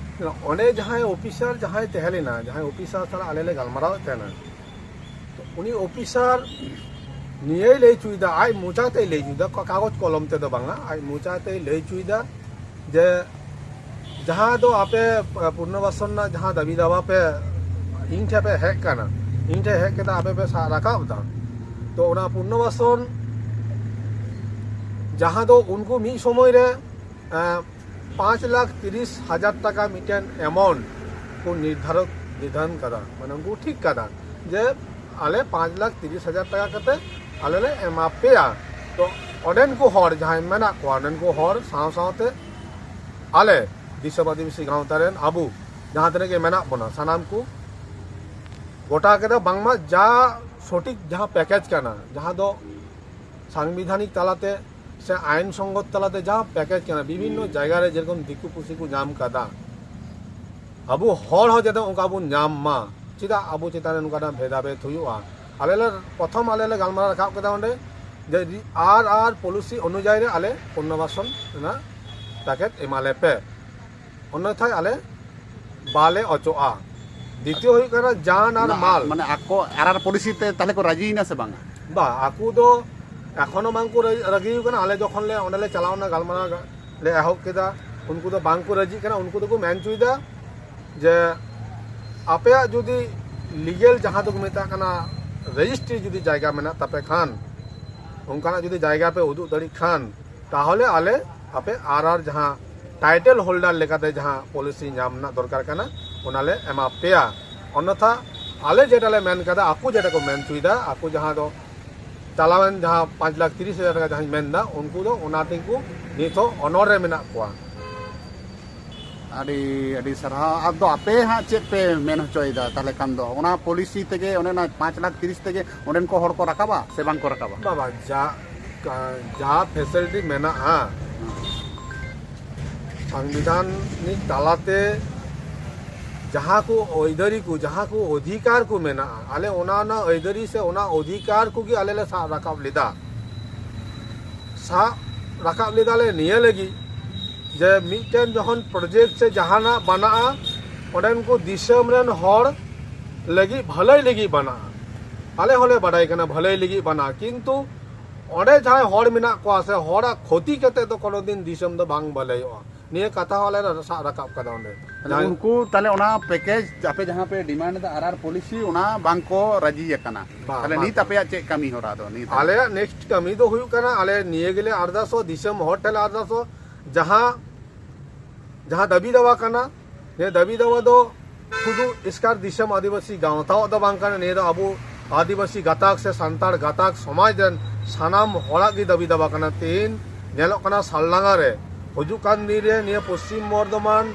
ᱚᱸᱰᱮ ᱡᱟᱦᱟᱸᱭ ᱚᱯᱷᱤᱥᱟᱨ ᱡᱟᱦᱟᱸᱭ ᱛᱟᱦᱮᱸ ᱞᱮᱱᱟ, ᱡᱟᱦᱟᱸᱭ ᱚᱯᱷᱤᱥᱟᱨ ᱥᱟᱞᱟᱜ ᱟᱞᱮ ᱞᱮ ᱜᱟᱞᱢᱟᱨᱟᱣᱮᱫ ᱛᱟᱦᱮᱱᱟ, ᱩᱱᱤ ᱚᱯᱷᱤᱥᱟᱨ ᱱᱤᱭᱟᱹᱭ ᱞᱟᱹᱭ ᱦᱚᱪᱚᱭᱮᱫᱟ, ᱟᱡ ᱢᱚᱪᱟ ᱛᱮᱭ ᱞᱟᱹᱭ ᱦᱚᱪᱚᱭᱮᱫᱟ, ᱠᱟ-, ᱠᱟᱜᱚᱡᱽ ᱠᱚᱞᱚᱢ ᱛᱮᱫᱚ ᱵᱟᱝᱟ, ᱟᱡ ᱢᱚᱪᱟ ᱛᱮᱭ ᱞᱟᱹᱭ ᱦᱚᱪᱚᱭᱮᱫᱟ ᱡᱮ ᱡᱟᱦᱟᱸ ᱫᱚ ᱟᱯᱮ, ᱮ, ᱯᱩᱱᱱᱚᱵᱟᱥᱚᱱ ᱨᱮᱱᱟᱜ ᱡᱟᱦᱟᱸ ᱫᱟᱹᱵᱤ ᱫᱟᱵᱟ ᱯᱮ ᱤᱧ ᱴᱷᱮᱱ ᱯᱮ ᱦᱮᱡ ᱠᱟᱱᱟ, ᱤᱧ ᱴᱷᱮᱱ ᱦᱮᱡ ᱠᱟᱛᱮ ᱟᱯᱮ ᱯᱮ ᱥᱟᱵ ᱨᱟᱠᱟᱵ ᱮᱫᱟ, ᱛᱚ ᱚᱱᱟ ᱯᱩᱱᱱᱚᱵᱟᱥᱚᱱ ᱡᱟᱦᱟᱸ ᱫᱚ ᱩᱱᱠᱩ ᱢᱤᱫ ᱥᱚᱢᱚᱭ ᱨᱮ, ᱮ, ᱯᱟᱸᱪ ᱞᱟᱠᱷ ᱛᱤᱨᱤᱥ ᱦᱟᱡᱟᱨ ᱴᱟᱠᱟ ᱢᱤᱫᱴᱮᱱ ᱮᱢᱟᱣᱩᱱᱴ ᱠᱚ ᱱᱤᱨᱫᱷᱟᱨᱚᱠ, ᱱᱤᱨᱫᱷᱟᱨᱚᱱ ᱠᱟᱫᱟ, ᱢᱟᱱᱮ ᱩᱱᱠᱩ ᱴᱷᱤᱠ ᱠᱟᱫᱟ ᱡᱮ ᱟᱞᱮ ᱯᱟᱸᱪ ᱞᱟᱠᱷ ᱛᱤᱨᱤᱥ ᱦᱟᱡᱟᱨ ᱴᱟᱠᱟ ᱠᱟᱛᱮ ᱟᱞᱮ ᱞᱮ ᱮᱢᱟ ᱯᱮᱭᱟ᱾ ᱛᱚ ᱚᱸᱰᱮᱱ ᱠᱚ ᱦᱚᱲ ᱡᱟᱦᱟᱸᱭ ᱢᱮᱱᱟᱜ ᱠᱚᱣᱟ, ᱚᱸᱰᱮᱱ ᱠᱚ ᱦᱚᱲ ᱥᱟᱶ ᱥᱟᱶᱛᱮ ᱟᱞᱮ ᱫᱤᱥᱚᱢ ᱟᱹᱫᱤᱵᱟᱹᱥᱤ ᱜᱟᱶᱛᱟ ᱨᱮᱱ ᱟᱵᱚ ᱡᱟᱦᱟᱸ ᱛᱤᱱᱟᱹᱜ ᱜᱮ ᱢᱮᱱᱟᱜ ᱵᱚᱱᱟ, ᱥᱟᱱᱟᱢ ᱠᱚ ᱜᱚᱴᱟ ᱠᱮᱫᱟ ᱵᱟᱝᱢᱟ ᱡᱟ ᱥᱚᱴᱷᱤᱠ ᱡᱟᱦᱟᱸ ᱯᱮᱠᱮᱡᱽ ᱠᱟᱱᱟ, ᱡᱟᱦᱟᱸ ᱫᱚ ᱥᱟᱝᱵᱤᱫᱷᱟᱱᱤᱠ ᱛᱟᱞᱟᱛᱮ ᱥᱮ ᱟᱭᱤᱱ ᱥᱚᱝᱜᱚᱛ ᱛᱟᱞᱟᱛᱮ ᱡᱟᱦᱟᱸ ᱯᱮᱠᱮᱡᱽ ᱠᱟᱱᱟ, ᱵᱤᱵᱷᱤᱱᱱᱚ ᱡᱟᱭᱜᱟ ᱨᱮ ᱡᱮᱨᱚᱠᱚᱢ ᱫᱤᱠᱩ ᱯᱩᱥᱤ ᱠᱚ ᱧᱟᱢ ᱠᱟᱫᱟ, ᱟᱵᱚ ᱦᱚᱲ ᱦᱚᱸ ᱡᱟᱛᱮ ᱚᱱᱠᱟ ᱵᱚᱱ ᱧᱟᱢ ᱢᱟ᱾ ᱪᱮᱫᱟᱜ ᱟᱵᱚ ᱪᱮᱛᱟᱱ ᱨᱮ ᱱᱚᱝᱠᱟᱱᱟᱜ ᱵᱷᱮᱫᱟᱵᱷᱮᱫ ᱦᱩᱭᱩᱜᱼᱟ? ᱟᱞᱮ ᱞᱮ ᱯᱨᱚᱛᱷᱚᱢ ᱟᱞᱮ ᱞᱮ ᱜᱟᱞᱢᱟᱨᱟᱣ ᱨᱟᱠᱟᱵ ᱠᱮᱫᱟ ᱚᱸᱰᱮ ᱡᱮ ᱟᱨ ᱟᱨ ᱯᱚᱞᱤᱥᱤ ᱚᱱᱩᱡᱟᱭᱤ ᱨᱮ ᱟᱞᱮ ᱯᱩᱱᱱᱚᱵᱟᱥᱚᱱ ᱨᱮᱱᱟᱜ ᱯᱮᱠᱮᱡᱽ ᱮᱢᱟᱞᱮ ᱯᱮ, ᱚᱱᱱᱚᱛᱷᱟᱭ ᱟᱞᱮ ᱵᱟᱞᱮ ᱚᱪᱚᱜᱼᱟ᱾ ᱫᱤᱛᱤᱭᱚ ᱦᱩᱭᱩᱜ ᱠᱟᱱᱟ ᱡᱟᱱ ᱟᱨ ᱢᱟᱞ᱾ ᱢᱟᱱᱮ ᱟᱠᱚ ᱟᱨ ᱟᱨ ᱯᱚᱞᱤᱥᱤ ᱛᱮ ᱛᱟᱦᱚᱞᱮ ᱠᱚ ᱨᱟᱹᱡᱤᱭᱮᱱᱟ ᱥᱮ ᱵᱟᱝᱟ? ᱵᱟ, ᱟᱠᱚ ᱫᱚ ᱮᱠᱷᱚᱱᱳ ᱵᱟᱝ ᱠᱚ ᱨᱟᱹ- ᱨᱟᱹᱡᱤ ᱟᱠᱟᱱᱟ᱾ ᱟᱞᱮ ᱡᱚᱠᱷᱚᱱ ᱞᱮ ᱚᱸᱰᱮ ᱞᱮ ᱪᱟᱞᱟᱣ ᱮᱱᱟ, ᱜᱟᱞᱢᱟᱨᱟᱣ ᱞᱮ ᱮᱦᱚᱵ ᱠᱮᱫᱟ, ᱩᱱᱠᱩ ᱫᱚ ᱵᱟᱝ ᱠᱚ ᱨᱟᱹᱡᱤᱜ ᱠᱟᱱᱟ᱾ ᱩᱱᱠᱩ ᱫᱚᱠᱚ ᱢᱮᱱ ᱦᱚᱪᱚᱭᱮᱫᱟ ᱡᱮ ᱟᱯᱮᱭᱟᱜ ᱡᱩᱫᱤ ᱞᱤᱜᱮᱞ ᱡᱟᱦᱟᱸ ᱫᱚᱠᱚ ᱢᱮᱛᱟᱜ ᱠᱟᱱᱟ ᱨᱮᱡᱤᱥᱴᱨᱤ ᱡᱩᱫᱤ ᱡᱟᱭᱜᱟ ᱢᱮᱱᱟᱜ ᱛᱟᱯᱮ ᱠᱷᱟᱱ, ᱚᱱᱠᱟᱱᱟᱜ ᱡᱩᱫᱤ ᱡᱟᱭᱜᱟ ᱯᱮ ᱩᱫᱩᱜ ᱫᱟᱲᱮᱭᱟᱜ ᱠᱷᱟᱱ, ᱛᱟᱦᱚᱞᱮ ᱟᱞᱮ ᱟᱯᱮ ᱟᱨ ᱟᱨ ᱡᱟᱦᱟᱸ ᱴᱟᱭᱴᱮᱞ ᱦᱳᱞᱰᱟᱨ ᱞᱮᱠᱟᱛᱮ ᱡᱟᱦᱟᱸ ᱯᱚᱞᱤᱥᱤ ᱧᱟᱢ ᱨᱮᱱᱟᱜ ᱫᱚᱨᱠᱟᱨ ᱠᱟᱱᱟ, ᱚᱱᱟᱞᱮ ᱮᱢᱟ ᱯᱮᱭᱟ᱾ ᱚᱱᱱᱚᱛᱷᱟ ᱟᱞᱮ ᱡᱮᱴᱟ ᱞᱮ ᱢᱮᱱ ᱠᱟᱫᱟ, ᱟᱠᱚ ᱡᱮᱴᱟ ᱠᱚ ᱢᱮᱱ ᱦᱚᱪᱚᱭᱮᱫᱟ, ᱟᱠᱚ ᱡᱟᱦᱟᱸ ᱫᱚ ᱪᱟᱞᱟᱣᱮᱱ ᱡᱟᱦᱟᱸ ᱯᱟᱸᱪ ᱞᱟᱠᱷ ᱛᱤᱨᱤᱥ ᱦᱟᱡᱟᱨ ᱴᱟᱠᱟ ᱡᱟᱦᱟᱸᱧ ᱢᱮᱱᱫᱟ, ᱩᱱᱠᱩ ᱫᱚ ᱚᱱᱟ ᱛᱮᱜᱮ ᱠᱚ ᱱᱤᱛ ᱦᱚᱸ ᱚᱱᱚᱨ ᱨᱮ ᱢᱮᱱᱟᱜ ᱠᱚᱣᱟ᱾ ᱟᱹᱰᱤ ᱟᱹᱰᱤ ᱥᱟᱨᱦᱟᱣ᱾ ᱟᱫᱚ ᱟᱯᱮ ᱦᱟᱸᱜ ᱪᱮᱫ ᱯᱮ ᱢᱮᱱ ᱦᱚᱪᱚᱭᱮᱫᱟ ᱛᱟᱦᱚᱞᱮ ᱠᱷᱟᱱ ᱫᱚ? ᱚᱱᱟ ᱯᱚᱞᱤᱥᱤ ᱛᱮᱜᱮ, ᱚᱱᱮ ᱚᱱᱟ ᱯᱟᱸᱪ ᱞᱟᱠᱷ ᱛᱤᱨᱤᱥ ᱛᱮᱜᱮ ᱚᱸᱰᱮᱱ ᱠᱚ ᱦᱚᱲ ᱠᱚ ᱨᱟᱠᱟᱵᱟ ᱥᱮ ᱵᱟᱝ ᱠᱚ ᱨᱟᱠᱟᱵᱟ? ᱵᱟᱵᱟ, ᱡᱟ ᱠᱟ- ᱡᱟ ᱯᱷᱮᱥᱤᱞᱤᱴᱤ ᱢᱮᱱᱟᱜᱼᱟ, ᱥᱚᱝᱵᱤᱫᱷᱟᱱᱤᱠ ᱛᱟᱞᱟᱛᱮ ᱡᱟᱦᱟᱸ ᱠᱚ ᱟᱹᱭᱫᱟᱹᱨᱤ ᱠᱚ, ᱡᱟᱦᱟᱸ ᱠᱚ ᱚᱫᱷᱤᱠᱟᱨ ᱠᱚ ᱢᱮᱱᱟᱜᱼᱟ, ᱟᱞᱮ ᱚᱱᱟ, ᱚᱱᱟ ᱟᱹᱭᱫᱟᱹᱨᱤ ᱥᱮ ᱚᱱᱟ ᱚᱫᱷᱤᱠᱟᱨ ᱠᱚᱜᱮ ᱟᱞᱮ ᱞᱮ ᱥᱟᱵ ᱨᱟᱠᱟᱵ ᱞᱮᱫᱟ᱾ ᱥᱟᱵ ᱨᱟᱠᱟᱵ ᱞᱮᱫᱟᱞᱮ ᱱᱤᱭᱟᱹ ᱞᱟᱹᱜᱤᱫ ᱡᱮ ᱢᱤᱫᱴᱮᱱ ᱡᱚᱠᱷᱚᱱ ᱯᱨᱚᱡᱮᱠᱴ ᱥᱮ ᱡᱟᱦᱟᱱᱟᱜ ᱵᱟᱱᱟᱜᱼᱟ, ᱚᱸᱰᱮᱱ ᱠᱚ ᱫᱤᱥᱚᱢ ᱨᱮᱱ ᱦᱚᱲ ᱞᱟᱹᱜᱤᱫ, ᱵᱷᱟᱹᱞᱟᱹᱭ ᱞᱟᱹᱜᱤᱫ ᱵᱟᱱᱟᱜᱼᱟ᱾ ᱟᱞᱮ ᱦᱚᱸᱞᱮ ᱵᱟᱰᱟᱭ ᱠᱟᱱᱟ ᱵᱷᱟᱹᱞᱟᱹᱭ ᱞᱟᱹᱜᱤᱫ ᱵᱟᱱᱟᱜᱼᱟ, ᱠᱤᱱᱛᱩ ᱚᱸᱰᱮ ᱡᱟᱦᱟᱸᱭ ᱦᱚᱲ ᱢᱮᱱᱟᱜ ᱠᱚᱣᱟ ᱥᱮ ᱦᱚᱲᱟᱜ ᱠᱷᱚᱛᱤ ᱠᱟᱛᱮ ᱫᱚ ᱠᱳᱱᱳ ᱫᱤᱱ ᱫᱤᱥᱚᱢ ᱫᱚ ᱵᱟᱝ ᱵᱷᱟᱹᱞᱟᱹᱭᱚᱜᱼᱟ᱾ ᱱᱤᱭᱟᱹ ᱠᱟᱛᱷᱟ ᱦᱚᱸ ᱟᱞᱮ ᱞᱮ ᱥᱟᱵ ᱨᱟᱠᱟᱵ ᱠᱟᱫᱟ ᱚᱸᱰᱮ᱾ ᱛᱟᱦᱞᱮ ᱡᱟᱦᱟᱸᱭ ᱩᱱᱠᱩ, ᱛᱟᱦᱞᱮ ᱚᱱᱟ ᱯᱮᱠᱮᱡᱽ ᱟᱯᱮ ᱡᱟᱦᱟᱸ ᱯᱮ ᱰᱤᱢᱟᱱᱰ ᱮᱫᱟ, ᱟᱨ ᱟᱨ ᱯᱚᱞᱤᱥᱤ, ᱚᱱᱟ ᱵᱟᱝ ᱠᱚ ᱨᱟᱹᱡᱤ ᱟᱠᱟᱱᱟ᱾ ᱵᱟᱝ, ᱛᱟᱦᱞᱮ ᱵᱟᱝ᱾ ᱱᱤᱛ ᱟᱯᱮᱭᱟᱜ ᱪᱮᱫ ᱠᱟᱹᱢᱤ ᱦᱚᱨᱟ ᱫᱚ ᱱᱤᱛ? ᱟᱞᱮᱭᱟᱜ ᱱᱮᱠᱥᱴ ᱠᱟᱹᱢᱤ ᱫᱚ ᱦᱩᱭᱩᱜ ᱠᱟᱱᱟ, ᱟᱞᱮ ᱱᱤᱭᱟᱹ ᱜᱮᱞᱮ ᱟᱨᱫᱟᱥᱚᱜ, ᱫᱤᱥᱚᱢ ᱦᱚᱲ ᱴᱷᱮᱱ ᱞᱮ ᱟᱨᱫᱟᱥᱚᱜ, ᱡᱟᱦᱟᱸ, ᱡᱟᱦᱟᱸ ᱫᱟᱹᱵᱤ ᱫᱟᱣᱟ ᱠᱟᱱᱟ, ᱱᱤᱭᱟᱹ ᱫᱟᱹᱵᱤ ᱫᱟᱣᱟ ᱫᱚ ᱥᱩᱫᱷᱩ ᱮᱥᱠᱟᱨ ᱫᱤᱥᱚᱢ ᱟᱹᱫᱤᱵᱟᱹᱥᱤ ᱜᱟᱶᱛᱟᱣᱟᱜ ᱫᱚ ᱵᱟᱝ ᱠᱟᱱᱟ᱾ ᱱᱤᱭᱟᱹ ᱫᱚ ᱟᱵᱚ ᱟᱹᱫᱤᱵᱟᱹᱥᱤ ᱜᱟᱛᱟᱠ ᱥᱮ ᱥᱟᱱᱛᱟᱲ ᱜᱟᱛᱟᱠ ᱥᱚᱢᱟᱡᱽ ᱨᱮᱱ ᱥᱟᱱᱟᱢ ᱦᱚᱲᱟᱜ ᱜᱮ ᱫᱟᱹᱵᱤ ᱫᱟᱣᱟ ᱠᱟᱱᱟ᱾ ᱛᱮᱦᱮᱧ ᱧᱮᱞᱚᱜ ᱠᱟᱱᱟ ᱥᱟᱞᱰᱟᱸᱜᱟ ᱨᱮ, ᱦᱤᱡᱩᱜ ᱠᱟᱱ ᱫᱤᱱ ᱨᱮ ᱱᱤᱭᱟᱹ ᱯᱚᱥᱪᱤᱢ ᱵᱚᱨᱫᱷᱚᱢᱟᱱ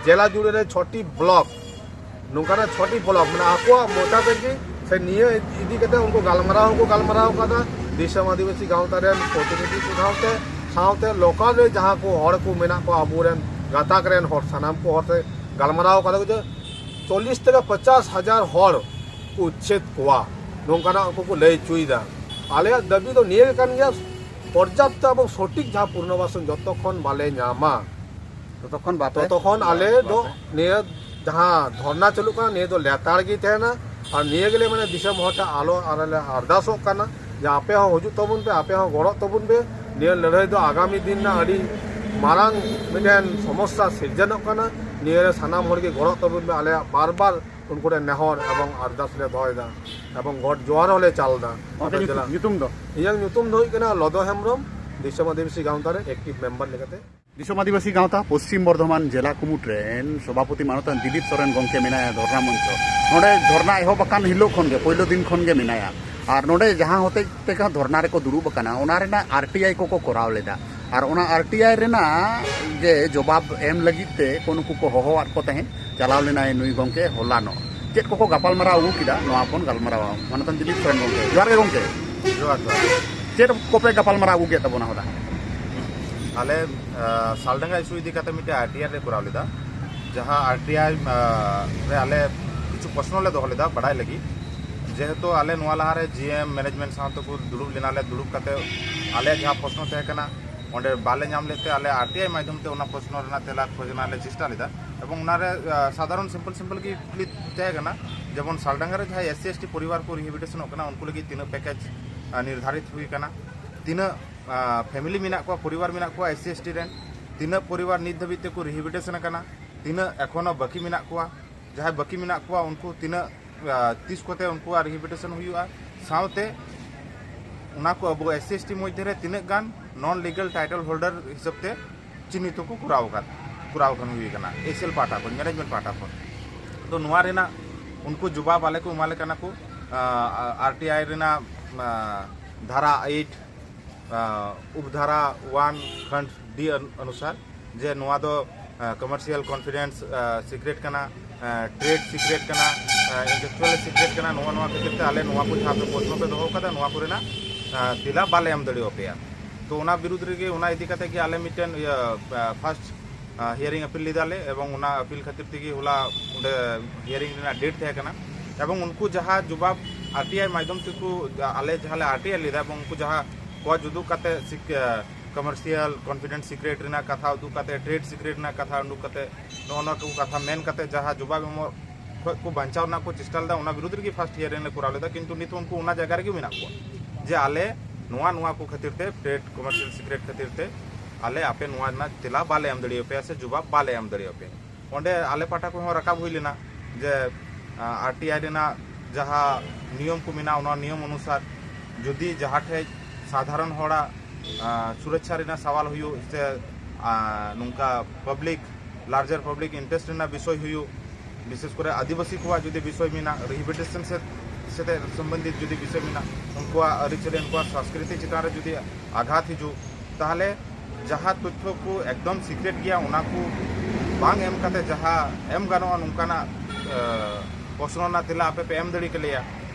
ᱡᱮᱞᱟ ᱡᱩᱲᱮ ᱨᱮ ᱪᱷᱚᱴᱤ ᱵᱞᱚᱠ, ᱱᱚᱝᱠᱟᱱᱟᱜ ᱪᱷᱚᱴᱤ ᱵᱞᱚᱠ, ᱢᱟᱱᱮ ᱟᱠᱚᱣᱟᱜ ᱢᱚᱪᱟ ᱛᱮᱜᱮ ᱥᱮ ᱱᱤᱭᱟᱹ ᱤᱫᱤ ᱠᱟᱛᱮ ᱩᱱᱠᱩ ᱜᱟᱞᱢᱟᱨᱟᱣ ᱦᱚᱸᱠᱚ ᱜᱟᱞᱢᱟᱨᱟᱣ ᱠᱟᱫᱟ ᱫᱤᱥᱚᱢ ᱟᱹᱫᱤᱵᱟᱹᱥᱤ ᱜᱟᱶᱛᱟ ᱨᱮᱱ ᱯᱨᱚᱛᱤᱱᱤᱫᱷᱤ ᱠᱚ ᱥᱟᱶᱛᱮ, ᱥᱟᱶᱛᱮ ᱞᱳᱠᱟᱞ ᱨᱮ ᱡᱟᱦᱟᱸ ᱠᱚ ᱦᱚᱲ ᱠᱚ ᱢᱮᱱᱟᱜ ᱠᱚᱣᱟ, ᱟᱵᱚᱨᱮᱱ ᱜᱟᱛᱟᱠ ᱨᱮᱱ ᱦᱚᱲ, ᱥᱟᱱᱟᱢ ᱠᱚ ᱦᱚᱲ ᱛᱮ ᱜᱟᱞᱢᱟᱨᱟᱣ ᱠᱟᱫᱟ ᱠᱚ ᱡᱮ ᱪᱚᱞᱞᱤᱥ ᱛᱷᱮᱠᱮ ᱯᱚᱪᱟᱥ ᱦᱟᱡᱟᱨ ᱦᱚᱲ ᱠᱚ ᱩᱪᱪᱷᱮᱫ ᱠᱚᱣᱟ, ᱱᱚᱝᱠᱟᱱᱟᱜ ᱩᱱᱠᱩ ᱠᱚ ᱞᱟᱹᱭ ᱦᱚᱪᱚᱭᱮᱫᱟ᱾ ᱟᱞᱮᱭᱟᱜ ᱫᱟᱹᱵᱤ ᱫᱚ ᱱᱤᱭᱟᱹ ᱜᱮ ᱠᱟᱱ ᱜᱮᱭᱟ, ᱯᱚᱨᱡᱟᱯᱛᱚ ᱮᱵᱚᱝ ᱥᱚᱴᱷᱤᱠ ᱡᱟᱦᱟᱸ ᱯᱩᱱᱚᱨᱵᱟᱥᱚᱱ ᱡᱚᱛᱚᱠᱷᱚᱱ ᱵᱟᱞᱮ ᱧᱟᱢᱟ, ᱛᱚᱛᱚᱠᱷᱚᱱ ᱵᱟᱯᱮ ᱛᱚᱛᱚᱠᱷᱚᱱ ᱟᱞᱮ ᱫᱚ ᱱᱤᱭᱟᱹ ᱡᱟᱦᱟᱸ ᱫᱷᱚᱨᱱᱟ ᱪᱟᱹᱞᱩᱜ ᱠᱟᱱᱟ, ᱱᱤᱭᱟᱹ ᱫᱚ ᱞᱮᱛᱟᱲ ᱜᱮ ᱛᱟᱦᱮᱱᱟ᱾ ᱟᱨ ᱱᱤᱭᱟᱹ ᱜᱮᱞᱮ ᱢᱮᱱᱟ, ᱫᱤᱥᱚᱢ ᱦᱚᱲ ᱴᱷᱮᱱ ᱟᱞᱚ ᱟᱨ ᱞᱮ ᱟᱨᱫᱟᱥᱚᱜ ᱠᱟᱱᱟ ᱡᱮ ᱟᱯᱮ ᱦᱚᱸ ᱦᱤᱡᱩᱜ ᱛᱟᱵᱚᱱ ᱯᱮ, ᱟᱯᱮ ᱦᱚᱸ ᱜᱚᱲᱚᱜ ᱛᱟᱵᱚᱱ ᱯᱮ᱾ ᱱᱤᱭᱟᱹ ᱞᱟᱹᱲᱦᱟᱹᱭ ᱫᱚ ᱟᱜᱟᱢᱤ ᱫᱤᱱ ᱨᱮᱱᱟᱜ ᱟᱹᱰᱤ ᱢᱟᱨᱟᱝ ᱢᱤᱫᱴᱮᱱ ᱥᱚᱢᱚᱥᱥᱟ ᱥᱤᱨᱡᱚᱱᱚᱜ ᱠᱟᱱᱟ᱾ ᱱᱤᱭᱟᱹ ᱨᱮ ᱥᱟᱱᱟᱢ ᱦᱚᱲ ᱜᱮ ᱜᱚᱲᱚᱜ ᱛᱟᱵᱚᱱ ᱯᱮ᱾ ᱟᱞᱮᱭᱟᱜ ᱵᱟᱨ ᱵᱟᱨ ᱩᱱᱠᱩ ᱴᱷᱮᱱ ᱱᱮᱦᱚᱨ ᱮᱵᱚᱝ ᱟᱨᱫᱟᱥ ᱞᱮ ᱫᱚᱦᱚᱭᱮᱫᱟ ᱮᱵᱚᱝ ᱜᱚᱰ ᱡᱚᱦᱟᱨ ᱦᱚᱸᱞᱮ ᱪᱟᱞ ᱮᱫᱟ᱾ ᱟᱯᱮ ᱧᱩᱛᱩᱢ, ᱧᱩᱛᱩᱢ ᱫᱚ? ᱤᱧᱟᱹᱜ ᱧᱩᱛᱩᱢ ᱫᱚ ᱦᱩᱭᱩᱜ ᱠᱟᱱᱟ ᱞᱚᱫᱚ ᱦᱮᱢᱵᱨᱚᱢ, ᱫᱤᱥᱚᱢ ᱟᱹᱫᱤᱵᱟᱹᱥᱤ ᱜᱟᱶᱛᱟ ᱨᱮ ᱮᱠᱴᱤᱵᱷ ᱢᱮᱢᱵᱟᱨ ᱞᱮᱠᱟᱛᱮ᱾ ᱫᱤᱥᱚᱢ ᱟᱹᱫᱤᱵᱟᱹᱥᱤ ᱜᱟᱶᱛᱟ ᱯᱚᱥᱪᱤᱢ ᱵᱚᱨᱫᱷᱚᱢᱟᱱ ᱡᱮᱞᱟ ᱠᱩᱢᱩᱴ ᱨᱮᱱ ᱥᱚᱵᱷᱟᱯᱚᱛᱤ ᱢᱟᱱᱚᱛᱟᱱ ᱫᱤᱞᱤᱯ ᱥᱚᱨᱮᱱ ᱜᱚᱢᱠᱮ ᱢᱮᱱᱟᱭᱟ ᱫᱷᱚᱨᱱᱟ ᱢᱚᱧᱪᱚ᱾ ᱱᱚᱰᱮ ᱫᱷᱚᱨᱱᱟ ᱮᱦᱚᱵ ᱟᱠᱟᱱ ᱦᱤᱞᱳᱜ ᱠᱷᱚᱱ ᱜᱮ, ᱯᱳᱭᱞᱳ ᱫᱤᱱ ᱠᱷᱚᱱ ᱜᱮ ᱢᱮᱱᱟᱭᱟ᱾ ᱟᱨ ᱱᱚᱰᱮ ᱡᱟᱦᱟᱸ ᱦᱚᱛᱮᱡ ᱛᱮ ᱫᱷᱚᱨᱱᱟ ᱨᱮᱠᱚ ᱫᱩᱲᱩᱵ ᱟᱠᱟᱱᱟ, ᱚᱱᱟ ᱨᱮᱱᱟᱜ ᱟᱨ ᱴᱤ ᱟᱭ ᱠᱚᱠᱚ ᱠᱚᱨᱟᱣ ᱞᱮᱫᱟ᱾ ᱟᱨ ᱚᱱᱟ ᱟᱨ ᱴᱤ ᱟᱭ ᱨᱮᱱᱟᱜ ᱜᱮ ᱡᱚᱵᱟᱵ ᱮᱢ ᱞᱟᱹᱜᱤᱫ ᱛᱮ ᱠᱚ ᱱᱩᱠᱩ ᱠᱚ ᱦᱚᱦᱚᱣᱟᱫ ᱠᱚ ᱛᱟᱦᱮᱸᱫ᱾ ᱪᱟᱞᱟᱣ ᱞᱮᱱᱟᱭ ᱱᱩᱭ ᱜᱚᱢᱠᱮ ᱦᱚᱞᱟᱱᱚᱜ᱾ ᱪᱮᱫ ᱠᱚᱠᱚ ᱜᱟᱯᱟᱞᱢᱟᱨᱟᱣ ᱟᱹᱜᱩ ᱠᱮᱫᱟ, ᱱᱚᱣᱟ ᱵᱚᱱ ᱜᱟᱞᱢᱟᱨᱟᱣᱟ᱾ ᱢᱟᱱᱚᱛᱟᱱ ᱫᱤᱞᱤᱯ ᱥᱚᱨᱮᱱ ᱜᱚᱢᱠᱮ, ᱡᱚᱦᱟᱨ ᱜᱮ ᱜᱚᱢᱠᱮ᱾ ᱡᱚᱦᱟᱨ ᱡᱚᱦᱟᱨ᱾ ᱪᱮᱫ ᱠᱚᱯᱮ ᱜᱟᱯᱟᱞᱢᱟᱨᱟᱣ ᱟᱹᱜᱩ ᱠᱮᱫ ᱛᱟᱵᱚᱱᱟ ᱦᱚᱞᱟ? ᱟᱞᱮ ᱟᱸ, ᱥᱟᱞᱰᱟᱸᱜᱟ ᱤᱥᱩ ᱤᱫᱤ ᱠᱟᱛᱮ ᱢᱤᱫᱴᱮᱱ ᱟᱨ ᱴᱤ ᱟᱭ ᱞᱮ ᱠᱚᱨᱟᱣ ᱞᱮᱫᱟ, ᱡᱟᱦᱟᱸ ᱟᱨ ᱴᱤ ᱟᱭ ᱨᱮ ᱟᱞᱮ ᱠᱤᱪᱷᱩ ᱯᱨᱚᱥᱱᱚ ᱞᱮ ᱫᱚᱦᱚ ᱞᱮᱫᱟ ᱵᱟᱰᱟᱭ ᱞᱟᱹᱜᱤᱫ᱾ ᱡᱮᱦᱮᱛᱩ ᱟᱞᱮ ᱱᱚᱣᱟ ᱞᱟᱦᱟᱨᱮ ᱡᱤ ᱮᱢ ᱢᱮᱱᱮᱡᱢᱮᱱᱴ ᱥᱟᱶ ᱛᱮᱠᱚ ᱫᱩᱲᱩᱵ ᱞᱮᱱᱟᱞᱮ, ᱫᱩᱲᱩᱵ ᱠᱟᱛᱮ ᱟᱞᱮᱭᱟᱜ ᱡᱟᱦᱟᱸ ᱯᱨᱚᱥᱱᱚ ᱛᱟᱦᱮᱸ ᱠᱟᱱᱟ ᱚᱸᱰᱮ ᱵᱟᱞᱮ ᱧᱟᱢ ᱞᱮᱫ ᱛᱮ ᱟᱞᱮ ᱟᱨ ᱴᱤ ᱟᱭ ᱢᱟᱫᱽᱫᱷᱚᱢ ᱛᱮ ᱚᱱᱟ ᱯᱨᱚᱥᱱᱚ ᱨᱮᱱᱟᱜ ᱛᱮᱞᱟ ᱠᱷᱚᱡᱽ ᱨᱮᱱᱟᱜ ᱞᱮ ᱪᱮᱥᱴᱟ ᱞᱮᱫᱟ᱾ ᱮᱵᱚᱝ ᱚᱱᱟᱨᱮ ᱟᱸ, ᱥᱟᱫᱷᱟᱨᱚᱱ ᱥᱤᱢᱯᱚᱞ ᱥᱤᱢᱯᱚᱞ ᱜᱮ ᱠᱩᱠᱞᱤ ᱛᱟᱦᱮᱸ ᱠᱟᱱᱟ, ᱡᱮᱢᱚᱱ ᱥᱟᱞᱰᱟᱸᱜᱟ ᱨᱮ ᱡᱟᱦᱟᱸᱭ ᱮᱥ ᱥᱤ ᱮᱥ ᱴᱤ ᱯᱚᱨᱤᱵᱟᱨ ᱠᱚ ᱨᱤᱦᱮᱵᱤᱞᱤᱴᱮᱥᱚᱱᱚᱜ ᱠᱟᱱᱟ ᱩᱱᱠᱩ ᱞᱟᱹᱜᱤᱫ ᱛᱤᱱᱟᱹᱜ ᱯᱮᱠᱮᱡᱽ ᱟᱸ, ᱱᱤᱨᱫᱷᱟᱨᱤᱛ ᱦᱩᱭ ᱟᱠᱟᱱᱟ, ᱛᱤᱱᱟᱹᱜ ᱯᱷᱮᱢᱤᱞᱤ ᱢᱮᱱᱟᱜ ᱠᱚᱣᱟ, ᱯᱚᱨᱤᱵᱟᱨ ᱢᱮᱱᱟᱜ ᱠᱚᱣᱟ ᱮᱥ ᱥᱤ ᱮᱥ ᱴᱤ ᱨᱮᱱ, ᱛᱤᱱᱟᱹᱜ ᱯᱚᱨᱤᱵᱟᱨ ᱱᱤᱛ ᱫᱷᱟᱹᱵᱤᱡ ᱛᱮᱠᱚ ᱨᱤᱦᱮᱵᱤᱞᱤᱴᱮᱥᱚᱱ ᱟᱠᱟᱱᱟ, ᱛᱤᱱᱟᱹᱜ ᱮᱠᱷᱚᱱᱳ ᱵᱟᱹᱠᱤ ᱢᱮᱱᱟᱜ ᱠᱚᱣᱟ, ᱡᱟᱦᱟᱸᱭ ᱵᱟᱹᱠᱤ ᱢᱮᱱᱟᱜ ᱠᱚᱣᱟ ᱩᱱᱠᱩ ᱛᱤᱱᱟᱹᱜ ᱟᱸ, ᱛᱤᱥ ᱠᱚᱛᱮ ᱩᱱᱠᱩᱣᱟᱜ ᱨᱤᱦᱮᱵᱤᱞᱤᱴᱮᱥᱚᱱ ᱦᱩᱭᱩᱜᱼᱟ, ᱥᱟᱶᱛᱮ ᱚᱱᱟ ᱠᱚ ᱟᱵᱚ ᱮᱥ ᱥᱤ ᱮᱥ ᱴᱤ ᱢᱚᱫᱽᱫᱷᱮ ᱨᱮ ᱛᱤᱱᱟᱹᱜ ᱜᱟᱱ ᱱᱚᱱ ᱞᱤᱜᱟᱞ ᱴᱟᱭᱴᱮᱞ ᱦᱳᱞᱰᱟᱨ ᱦᱤᱥᱟᱹᱵ ᱛᱮ ᱪᱤᱱᱦᱤᱛ ᱠᱚ ᱠᱚᱨᱟᱣ ᱟᱠᱟᱫ, ᱠᱚᱨᱟᱣ ᱠᱷᱚᱱ ᱦᱩᱭ ᱟᱠᱟᱱᱟ ᱮᱥ ᱮᱞ ᱯᱟᱦᱴᱟ ᱠᱷᱚᱱ, ᱢᱮᱱᱮᱡᱢᱮᱱᱴ ᱯᱟᱦᱴᱟ ᱠᱷᱚᱱ᱾ ᱛᱚ ᱱᱚᱣᱟ ᱨᱮᱱᱟᱜ ᱩᱱᱠᱩ ᱡᱚᱵᱟᱵ ᱟᱞᱮ ᱠᱚ ᱮᱢᱟᱞᱮ ᱠᱟᱱᱟ ᱠᱚ, ᱟᱨ ᱴᱤ ᱟᱭ ᱨᱮᱱᱟᱜ ᱟᱸ, ᱫᱷᱟᱨᱟ ᱮᱭᱤᱴ, ᱟᱸ, ᱩᱯᱫᱷᱟᱨᱟ ᱳᱣᱟᱱ ᱠᱷᱚᱸᱰ ᱰᱤ ᱚᱱᱩᱥᱟᱨ, ᱡᱮ ᱱᱚᱣᱟ ᱫᱚ ᱠᱚᱢᱟᱨᱥᱤᱭᱟᱞ ᱠᱚᱱᱯᱷᱤᱰᱮᱱᱥ ᱥᱤᱠᱨᱮᱴ ᱠᱟᱱᱟ, ᱴᱨᱮᱰ ᱥᱤᱠᱨᱮᱴ ᱠᱟᱱᱟ, ᱤᱱᱰᱟᱥᱴᱨᱤᱭᱟᱞ ᱥᱤᱠᱨᱮᱴ ᱠᱟᱱᱟ, ᱱᱚᱣᱟ ᱱᱚᱣᱟ ᱠᱷᱟᱹᱛᱤᱨ ᱛᱮ ᱟᱞᱮ ᱱᱚᱣᱟ ᱠᱚ ᱡᱟᱦᱟᱸ ᱯᱮ ᱯᱨᱚᱥᱱᱚ ᱯᱮ ᱫᱚᱦᱚ ᱠᱟᱫᱟ, ᱱᱚᱣᱟ ᱠᱚᱨᱮᱱᱟᱜ ᱟᱸ, ᱛᱮᱞᱟ ᱵᱟᱞᱮ ᱮᱢ ᱫᱟᱲᱮᱭᱟᱯᱮᱭᱟ᱾ ᱛᱚ ᱚᱱᱟ ᱵᱤᱨᱩᱫᱽ ᱨᱮᱜᱮ, ᱚᱱᱟ ᱤᱫᱤ ᱠᱟᱛᱮ ᱜᱮ ᱟᱞᱮ ᱢᱤᱫᱴᱮᱱ ᱤᱭᱟᱹ, ᱟᱸ, ᱯᱷᱟᱥᱴ ᱦᱤᱭᱟᱨᱤᱝ ᱟᱯᱤᱞ ᱞᱮᱫᱟᱞᱮ, ᱮᱵᱚᱝ ᱚᱱᱟ ᱟᱯᱤᱞ ᱠᱷᱟᱹᱛᱤᱨ ᱛᱮᱜᱮ ᱦᱚᱞᱟ ᱚᱸᱰᱮ ᱦᱤᱭᱟᱨᱤᱝ ᱨᱮᱱᱟᱜ ᱰᱮᱴ ᱛᱟᱦᱮᱸ ᱠᱟᱱᱟ᱾ ᱮᱵᱚᱝ ᱩᱱᱠᱩ ᱡᱟᱦᱟᱸ ᱡᱚᱵᱟᱵ ᱟᱨᱴᱤᱟᱭ ᱢᱟᱫᱽᱫᱷᱚᱢ ᱛᱮᱠᱚ, ᱟᱞᱮ ᱡᱟᱦᱟᱸ ᱞᱮ ᱟᱨᱴᱤᱟᱭ ᱞᱮᱫᱟ, ᱮᱵᱚᱝ ᱩᱱᱠᱩ ᱡᱟᱦᱟᱸ ᱠᱚ ᱩᱫᱩᱜ ᱠᱟᱛᱮ ᱠᱚᱢᱟᱨᱥᱤᱭᱟᱞ ᱠᱚᱱᱯᱷᱤᱰᱮᱱᱥ ᱥᱤᱠᱨᱮᱴ ᱨᱮᱱᱟᱜ ᱠᱟᱛᱷᱟ ᱩᱫᱩᱜ ᱠᱟᱛᱮ, ᱴᱨᱮᱰ ᱥᱤᱠᱨᱮᱴ ᱨᱮᱱᱟᱜ ᱠᱟᱛᱷᱟ ᱩᱰᱩᱠ ᱠᱟᱛᱮ, ᱱᱚᱜᱼᱚ ᱱᱚᱣᱟ ᱠᱚ ᱠᱟᱛᱷᱟ ᱢᱮᱱ ᱠᱟᱛᱮ ᱡᱟᱦᱟᱸ ᱡᱚᱵᱟᱵ ᱮᱢᱚᱜ ᱠᱷᱚᱡ ᱠᱚ ᱵᱟᱧᱪᱟᱣ ᱨᱮᱱᱟᱜ ᱠᱚ ᱪᱮᱥᱴᱟ ᱞᱮᱫᱟ, ᱚᱱᱟ ᱵᱤᱨᱩᱫᱽ ᱨᱮᱜᱮ ᱯᱷᱟᱥᱴ ᱦᱤᱭᱟᱨᱤᱝ ᱞᱮ ᱠᱚᱨᱟᱣ ᱞᱮᱫᱟ᱾ ᱠᱤᱱᱛᱩ ᱱᱤᱛ ᱩᱱᱠᱩ ᱚᱱᱟ ᱡᱟᱭᱜᱟ ᱨᱮᱜᱮ ᱢᱮᱱᱟᱜ ᱠᱚᱣᱟ ᱡᱮ ᱟᱞᱮ ᱱᱚᱣᱟ, ᱱᱚᱣᱟ ᱠᱚ ᱠᱷᱟᱹᱛᱤᱨ ᱛᱮ, ᱴᱨᱮᱰ ᱠᱚᱢᱟᱨᱥᱤᱭᱟᱞ ᱥᱤᱠᱨᱮᱴ ᱠᱷᱟᱹᱛᱤᱨ ᱛᱮ ᱟᱞᱮ ᱟᱯᱮ ᱱᱚᱣᱟ ᱨᱮᱱᱟᱜ ᱛᱮᱞᱟ ᱵᱟᱞᱮ ᱮᱢ ᱫᱟᱲᱮᱭᱟᱯᱮᱭᱟ ᱥᱮ ᱡᱚᱵᱟᱵ ᱵᱟᱞᱮ ᱮᱢ ᱫᱟᱲᱮᱭᱟᱯᱮᱭᱟ᱾ ᱚᱸᱰᱮ ᱟᱞᱮ ᱯᱟᱦᱴᱟ ᱠᱷᱚᱱ ᱦᱚᱸ ᱨᱟᱠᱟᱵ ᱦᱩᱭ ᱞᱮᱱᱟ ᱡᱮ ᱟᱨᱴᱤᱟᱭ ᱨᱮᱱᱟᱜ ᱡᱟᱦᱟᱸ ᱱᱤᱭᱚᱢ ᱠᱚ ᱢᱮᱱᱟᱜᱼᱟ, ᱚᱱᱟ ᱱᱤᱭᱚᱢ ᱚᱱᱩᱥᱟᱨ ᱡᱩᱫᱤ ᱡᱟᱦᱟᱸ ᱴᱷᱮᱡ ᱥᱟᱫᱷᱟᱨᱚᱱ ᱦᱚᱲᱟᱜ ᱥᱩᱨᱚᱠᱪᱷᱟ ᱨᱮᱱᱟᱜ ᱥᱟᱣᱟᱞ ᱦᱩᱭᱩᱜ ᱥᱮ ᱱᱚᱝᱠᱟ ᱯᱟᱵᱽᱞᱤᱠ, ᱞᱟᱨᱡᱟᱨ ᱯᱟᱵᱽᱞᱤᱠ ᱤᱱᱴᱟᱨᱮᱥᱴ ᱨᱮᱱᱟᱜ ᱵᱤᱥᱚᱭ ᱦᱩᱭᱩᱜ, ᱵᱤᱥᱮᱥ ᱠᱚᱨᱮ ᱟᱹᱫᱤᱵᱟᱹᱥᱤ ᱠᱚᱣᱟᱜ ᱡᱩᱫᱤ ᱵᱤᱥᱚᱭ ᱢᱮᱱᱟᱜ, ᱨᱤᱦᱮᱵᱤᱞᱤᱴᱮᱥᱚᱱ ᱥᱮ ᱥᱮᱫ ᱥᱚᱢᱵᱚᱱᱫᱷᱤᱛ ᱡᱩᱫᱤ ᱵᱤᱥᱚᱭ ᱢᱮᱱᱟᱜ, ᱩᱱᱠᱩᱣᱟᱜ ᱟᱹᱨᱤᱪᱟᱹᱞᱤ, ᱩᱱᱠᱩᱣᱟᱜ ᱥᱚᱝᱥᱠᱨᱤᱛᱤ ᱪᱮᱛᱟᱱ ᱨᱮ ᱡᱩᱫᱤ ᱟᱜᱷᱟᱛ ᱦᱤᱡᱩᱜ, ᱛᱟᱦᱚᱞᱮ ᱡᱟᱦᱟᱸ ᱛᱚᱛᱛᱷᱚ ᱠᱚ ᱮᱠᱫᱚᱢ ᱥᱤᱠᱨᱮᱴ ᱜᱮᱭᱟ, ᱚᱱᱟ ᱠᱚ ᱵᱟᱝ ᱮᱢ ᱠᱟᱛᱮ ᱡᱟᱦᱟᱸ ᱮᱢ ᱜᱟᱱᱚᱜᱼᱟ, ᱱᱚᱝᱠᱟᱱᱟᱜ ᱯᱨᱚᱥᱱᱚ ᱨᱮᱱᱟᱜ ᱛᱮᱞᱟ ᱟᱯᱮ ᱯᱮ ᱮᱢ ᱫᱟᱲᱮ ᱠᱮᱞᱮᱭᱟ᱾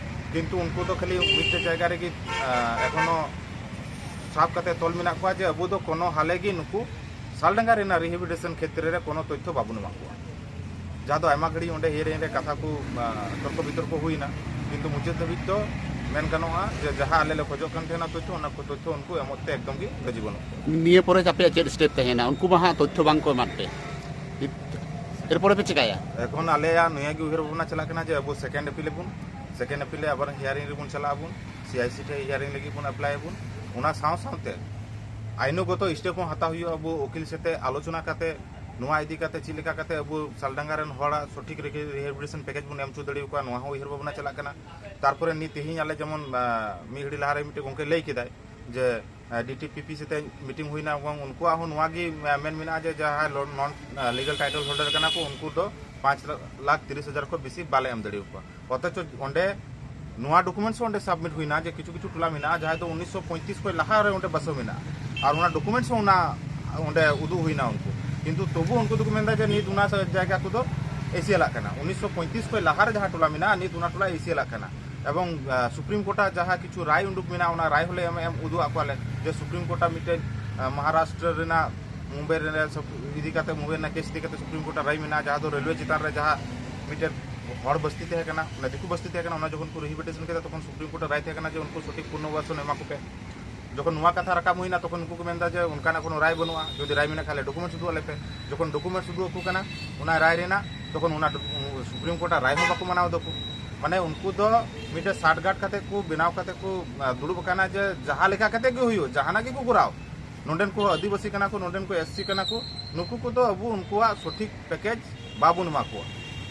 ᱠᱤᱱᱛᱩ ᱩᱱᱠᱩ ᱫᱚ ᱠᱷᱟᱹᱞᱤ ᱢᱤᱫᱴᱮᱡ ᱡᱟᱭᱜᱟ ᱨᱮᱜᱮ ᱮᱠᱷᱚᱱᱳ ᱥᱟᱵ ᱠᱟᱛᱮ ᱛᱚᱞ ᱢᱮᱱᱟᱜ ᱠᱚᱣᱟ ᱡᱮ ᱟᱵᱚ ᱫᱚ ᱠᱳᱱᱳ ᱦᱟᱞᱮ ᱜᱮ ᱱᱩᱠᱩ ᱥᱟᱞᱰᱟᱸᱜᱟ ᱨᱮᱱᱟᱜ ᱨᱤᱦᱮᱵᱤᱞᱤᱴᱮᱥᱚᱱ ᱠᱷᱮᱛᱨᱮ ᱨᱮ ᱠᱳᱱᱳ ᱛᱚᱛᱛᱷᱚ ᱵᱟᱵᱚᱱ ᱮᱢᱟ ᱠᱚᱣᱟ᱾ ᱡᱟᱦᱟᱸ ᱫᱚ ᱟᱭᱢᱟ ᱜᱷᱟᱹᱲᱤᱡ ᱚᱸᱰᱮ ᱦᱤᱭᱟᱨᱤᱝ ᱨᱮ ᱠᱟᱛᱷᱟ ᱠᱚ, ᱛᱚᱨᱠᱚ ᱵᱤᱛᱚᱨᱠᱚ ᱦᱩᱭᱱᱟ, ᱠᱤᱱᱛᱩ ᱢᱩᱪᱟᱹᱫ ᱫᱷᱟᱹᱵᱤᱡ ᱫᱚ ᱢᱮᱱ ᱜᱟᱱᱚᱜᱼᱟ ᱡᱮ ᱡᱟᱦᱟᱸ ᱟᱞᱮ ᱞᱮ ᱠᱷᱚᱡᱚᱜ ᱠᱟᱱ ᱛᱟᱦᱮᱱᱟ ᱛᱚᱛᱛᱷᱚ, ᱚᱱᱟ ᱠᱚ ᱛᱚᱛᱛᱷᱚ ᱩᱱᱠᱩ ᱮᱢᱚᱜ ᱛᱮ ᱮᱠᱫᱚᱢ ᱜᱮ ᱨᱟᱹᱡᱤ ᱵᱟᱹᱱᱩᱜ ᱠᱚᱣᱟ᱾ ᱱᱤᱭᱟᱹ ᱯᱚᱨᱮ ᱟᱯᱮᱭᱟᱜ ᱪᱮᱫ ᱥᱴᱮᱯ ᱛᱟᱦᱮᱱᱟ? ᱩᱱᱠᱩ ᱢᱟ ᱦᱟᱸᱜ ᱛᱚᱛᱛᱷᱚ ᱵᱟᱝ ᱠᱚ ᱮᱢᱟᱫ ᱯᱮ, ᱮᱨᱯᱚᱨᱮ ᱯᱮ ᱪᱮᱠᱟᱭᱟ? ᱮᱠᱷᱚᱱ ᱟᱞᱮᱭᱟᱜ ᱱᱤᱭᱟᱹ ᱜᱮ ᱩᱭᱦᱟᱹᱨ ᱵᱷᱟᱵᱽᱱᱟ ᱪᱟᱞᱟᱜ ᱠᱟᱱᱟ ᱡᱮ ᱟᱵᱚ ᱥᱮᱠᱮᱱᱰ ᱟᱯᱤᱞ ᱟᱵᱚᱱ, ᱥᱮᱠᱮᱱᱰ ᱟᱯᱤᱞ ᱨᱮ ᱟᱵᱟᱨ ᱦᱤᱭᱟᱨᱤᱝ ᱨᱮᱵᱚᱱ ᱪᱟᱞᱟᱜ ᱟᱵᱚᱱ, ᱥᱤᱟᱭᱥᱤ ᱴᱷᱮᱱ ᱦᱤᱭᱟᱨᱤᱝ ᱞᱟᱹᱜᱤᱫ ᱵᱚᱱ ᱮᱯᱞᱟᱭ ᱟᱵᱚᱱ᱾ ᱚᱱᱟ ᱥᱟᱶ ᱥᱟᱶᱛᱮ ᱟᱭᱤᱱᱚᱜᱚᱛᱚ ᱥᱴᱮᱯ ᱦᱚᱸ ᱦᱟᱛᱟᱣ ᱦᱩᱭᱩᱜᱼᱟ᱾ ᱟᱵᱚ ᱩᱠᱤᱞ ᱥᱟᱛᱮ ᱟᱞᱳᱪᱚᱱᱟ ᱠᱟᱛᱮ ᱱᱚᱣᱟ ᱤᱫᱤ ᱠᱟᱛᱮ ᱪᱮᱫ ᱞᱮᱠᱟ ᱠᱟᱛᱮ ᱟᱵᱚ ᱥᱟᱞᱰᱟᱸᱜᱟ ᱨᱮᱱ ᱦᱚᱲᱟᱜ ᱥᱚᱴᱷᱤᱠ ᱨᱤᱦᱮᱵᱤᱞᱤᱴᱮᱥᱚᱱ ᱯᱮᱠᱮᱡᱽ ᱵᱚᱱ ᱮᱢ ᱦᱚᱪᱚ ᱫᱟᱲᱮᱭᱟᱠᱚᱣᱟ, ᱱᱚᱣᱟ ᱦᱚᱸ ᱩᱭᱦᱟᱹᱨ ᱵᱷᱟᱵᱽᱱᱟ ᱪᱟᱞᱟᱜ ᱠᱟᱱᱟ᱾ ᱛᱟᱨᱯᱚᱨᱮ ᱱᱤᱛ ᱛᱮᱦᱮᱧ ᱟᱞᱮ ᱡᱮᱢᱚᱱ, ᱢᱤᱫ ᱜᱷᱟᱹᱲᱤ ᱞᱟᱦᱟᱨᱮ ᱢᱤᱫᱴᱮᱱ ᱜᱚᱢᱠᱮ ᱞᱟᱹᱭ ᱠᱮᱫᱟᱭ ᱡᱮ ᱰᱤᱴᱤᱯᱤᱯᱤ ᱥᱟᱛᱮ ᱢᱤᱴᱤᱝ ᱦᱩᱭᱱᱟ ᱮᱵᱚᱝ ᱩᱱᱠᱩᱣᱟᱜ ᱦᱚᱸ ᱱᱚᱣᱟ ᱜᱮ ᱢᱮᱱ ᱢᱮᱱᱟᱜᱼᱟ ᱡᱮ ᱡᱟᱦᱟᱸᱭ ᱱᱚᱱ ᱞᱤᱜᱟᱞ ᱴᱟᱭᱴᱮᱞ ᱦᱳᱞᱰᱟᱨ ᱠᱟᱱᱟ ᱠᱚ, ᱩᱱᱠᱩ ᱫᱚ ᱯᱟᱸᱪ ᱞᱟᱠᱷ ᱛᱤᱨᱤᱥ ᱦᱟᱡᱟᱨ ᱠᱷᱚᱱ ᱵᱮᱥᱤ ᱵᱟᱞᱮ ᱮᱢ ᱫᱟᱲᱮᱭᱟᱠᱚᱣᱟ᱾ ᱚᱛᱷᱚᱪᱚ ᱚᱸᱰᱮ ᱱᱚᱣᱟ ᱰᱚᱠᱩᱢᱮᱱᱴᱥ ᱦᱚᱸ ᱚᱸᱰᱮ ᱥᱟᱵᱢᱤᱴ ᱦᱩᱭᱱᱟ ᱡᱮ ᱠᱤᱪᱷᱩ ᱠᱤᱪᱷᱩ ᱴᱚᱞᱟ ᱢᱮᱱᱟᱜᱼᱟ ᱡᱟᱦᱟᱸᱭ ᱫᱚ ᱩᱱᱤᱥᱥᱚ ᱯᱚᱸᱭᱛᱨᱤᱥ ᱠᱷᱚᱱ ᱞᱟᱦᱟ ᱨᱮ ᱚᱸᱰᱮ ᱵᱟᱥᱟ ᱢᱮᱱᱟᱜᱼᱟ, ᱟᱨ ᱚᱱᱟ ᱰᱚᱠᱩᱢᱮᱱᱴᱥ ᱦᱚᱸ ᱚᱱᱟ ᱚᱸᱰᱮ ᱩᱫᱩᱜ ᱦᱩᱭᱱᱟ ᱩᱱᱠᱩ᱾ ᱠᱤᱱᱛᱩ ᱛᱚᱵᱩ ᱩᱱᱠᱩ ᱫᱚᱠᱚ ᱢᱮᱱᱫᱟ ᱡᱮ ᱱᱤᱛ ᱚᱱᱟ ᱡᱟᱭᱜᱟ ᱠᱚᱫᱚ ᱮᱥᱤᱭᱟᱞᱟᱜ ᱠᱟᱱᱟ᱾ ᱩᱱᱤᱥᱥᱚ ᱯᱚᱸᱭᱛᱨᱤᱥ ᱠᱷᱚᱱ ᱞᱟᱦᱟ ᱨᱮ ᱡᱟᱦᱟᱸ ᱴᱚᱞᱟ ᱢᱮᱱᱟᱜᱼᱟ, ᱱᱤᱛ ᱚᱱᱟ ᱴᱚᱞᱟ ᱮᱥᱤᱭᱟᱞᱟᱜ ᱠᱟᱱᱟ᱾ ᱮᱵᱚᱝ ᱥᱩᱯᱨᱤᱢ ᱠᱳᱨᱴᱟᱜ ᱡᱟᱦᱟᱸ ᱠᱤᱪᱷᱩ ᱨᱟᱭ ᱩᱰᱩᱠ ᱢᱮᱱᱟᱜᱼᱟ, ᱚᱱᱟ ᱨᱟᱭ ᱦᱚᱸᱞᱮ ᱮᱢ, ᱮᱢ ᱩᱫᱩᱜ ᱟᱫ ᱠᱚᱣᱟᱞᱮ ᱡᱮ ᱥᱩᱯᱨᱤᱢ ᱠᱳᱨᱴᱟᱜ ᱢᱤᱫᱴᱮᱱ ᱢᱚᱦᱟᱨᱟᱥᱴᱨᱚ ᱨᱮᱱᱟᱜ ᱢᱩᱢᱵᱟᱭ ᱨᱮ ᱥᱩᱯ-, ᱤᱫᱤ ᱠᱟᱛᱮ, ᱢᱩᱢᱵᱟᱭ ᱨᱮᱱᱟᱜ ᱠᱮᱥ ᱤᱫᱤ ᱠᱟᱛᱮ ᱥᱩᱯᱨᱤᱢ ᱠᱳᱨᱴ ᱨᱮ ᱨᱟᱭ ᱢᱮᱱᱟᱜᱼᱟ, ᱡᱟᱦᱟᱸ ᱫᱚ ᱨᱮᱞᱣᱮ ᱪᱮᱛᱟᱱ ᱨᱮ ᱡᱟᱦᱟᱸ ᱢᱤᱫᱴᱮᱱ ᱦᱚᱲ ᱵᱟᱥᱛᱤ ᱛᱟᱦᱮᱸ ᱠᱟᱱᱟ, ᱚᱱᱟ ᱫᱤᱠᱩ ᱵᱟᱥᱛᱤ ᱛᱟᱦᱮᱸ ᱠᱟᱱᱟ, ᱚᱱᱟ ᱡᱚᱠᱷᱚᱱ ᱠᱚ ᱨᱤᱦᱮᱵᱤᱞᱤᱴᱮᱥᱚᱱ ᱠᱮᱫᱟ, ᱛᱚᱠᱷᱚᱱ ᱥᱩᱯᱨᱤᱢ ᱠᱳᱨᱴ ᱨᱮ ᱨᱟᱭ ᱛᱟᱦᱮᱸ ᱠᱟᱱᱟ ᱡᱮ ᱩᱱᱠᱩ ᱥᱚᱴᱷᱤᱠ ᱯᱩᱱᱚᱨᱵᱟᱥᱚᱱ ᱮᱢᱟ ᱠᱚᱯᱮ᱾ ᱡᱚᱠᱷᱚᱱ ᱱᱚᱣᱟ ᱠᱟᱛᱷᱟ ᱨᱟᱠᱟᱵ ᱦᱩᱭᱱᱟ, ᱛᱚᱠᱷᱚᱱ ᱩᱱᱠᱩ ᱠᱚ ᱢᱮᱱᱫᱟ ᱡᱮ ᱚᱱᱠᱟᱱᱟᱜ ᱠᱳᱱᱳ ᱨᱟᱭ ᱵᱟᱹᱱᱩᱜᱼᱟ, ᱡᱩᱫᱤ ᱨᱟᱭ ᱢᱮᱱᱟᱜ ᱠᱷᱟᱱ ᱰᱚᱠᱩᱢᱮᱱᱴᱥ ᱩᱫᱩᱜ ᱟᱞᱮ ᱯᱮ᱾ ᱡᱚᱠᱷᱚᱱ ᱰᱚᱠᱩᱢᱮᱱᱴᱥ ᱩᱫᱩᱜ ᱟᱠᱚ ᱠᱟᱱᱟ ᱚᱱᱟ ᱨᱟᱭ ᱨᱮᱱᱟᱜ, ᱛᱚᱠᱷᱚᱱ ᱚᱱᱟ ᱰᱚ-, ᱥᱩᱯᱨᱤᱢ ᱠᱳᱨᱴ ᱟᱜ ᱨᱟᱭ ᱦᱚᱸ ᱵᱟᱠᱚ ᱢᱟᱱᱟᱣ ᱫᱟᱠᱚ᱾ ᱢᱟᱱᱮ ᱩᱱᱠᱩ ᱫᱚ ᱢᱤᱫᱴᱮᱱ ᱥᱟᱴᱜᱟᱴ ᱠᱟᱛᱮ ᱠᱚ ᱵᱮᱱᱟᱣ ᱠᱟᱛᱮ ᱠᱚ, ᱟ, ᱫᱩᱲᱩᱵ ᱟᱠᱟᱱᱟ ᱡᱮ ᱡᱟᱦᱟᱸ ᱞᱮᱠᱟ ᱠᱟᱛᱮ ᱜᱮ ᱦᱩᱭᱩᱜ, ᱡᱟᱦᱟᱱᱟᱜ ᱜᱮᱠᱚ ᱠᱚᱨᱟᱣ, ᱱᱚᱰᱮᱱ ᱠᱚ ᱟᱹᱫᱤᱵᱟᱹᱥᱤ ᱠᱟᱱᱟ ᱠᱚ, ᱱᱚᱰᱮᱱ ᱠᱚ ᱮᱥ ᱥᱤ ᱠᱟᱱᱟ ᱠᱚ, ᱱᱩᱠᱩ ᱠᱚᱫᱚ ᱟᱵᱚ ᱩᱱᱠᱩᱣᱟᱜ ᱥᱚᱴᱷᱤᱠ ᱯᱮᱠᱮᱡᱽ ᱵᱟᱵᱚᱱ ᱮᱢᱟ ᱠᱚᱣᱟ,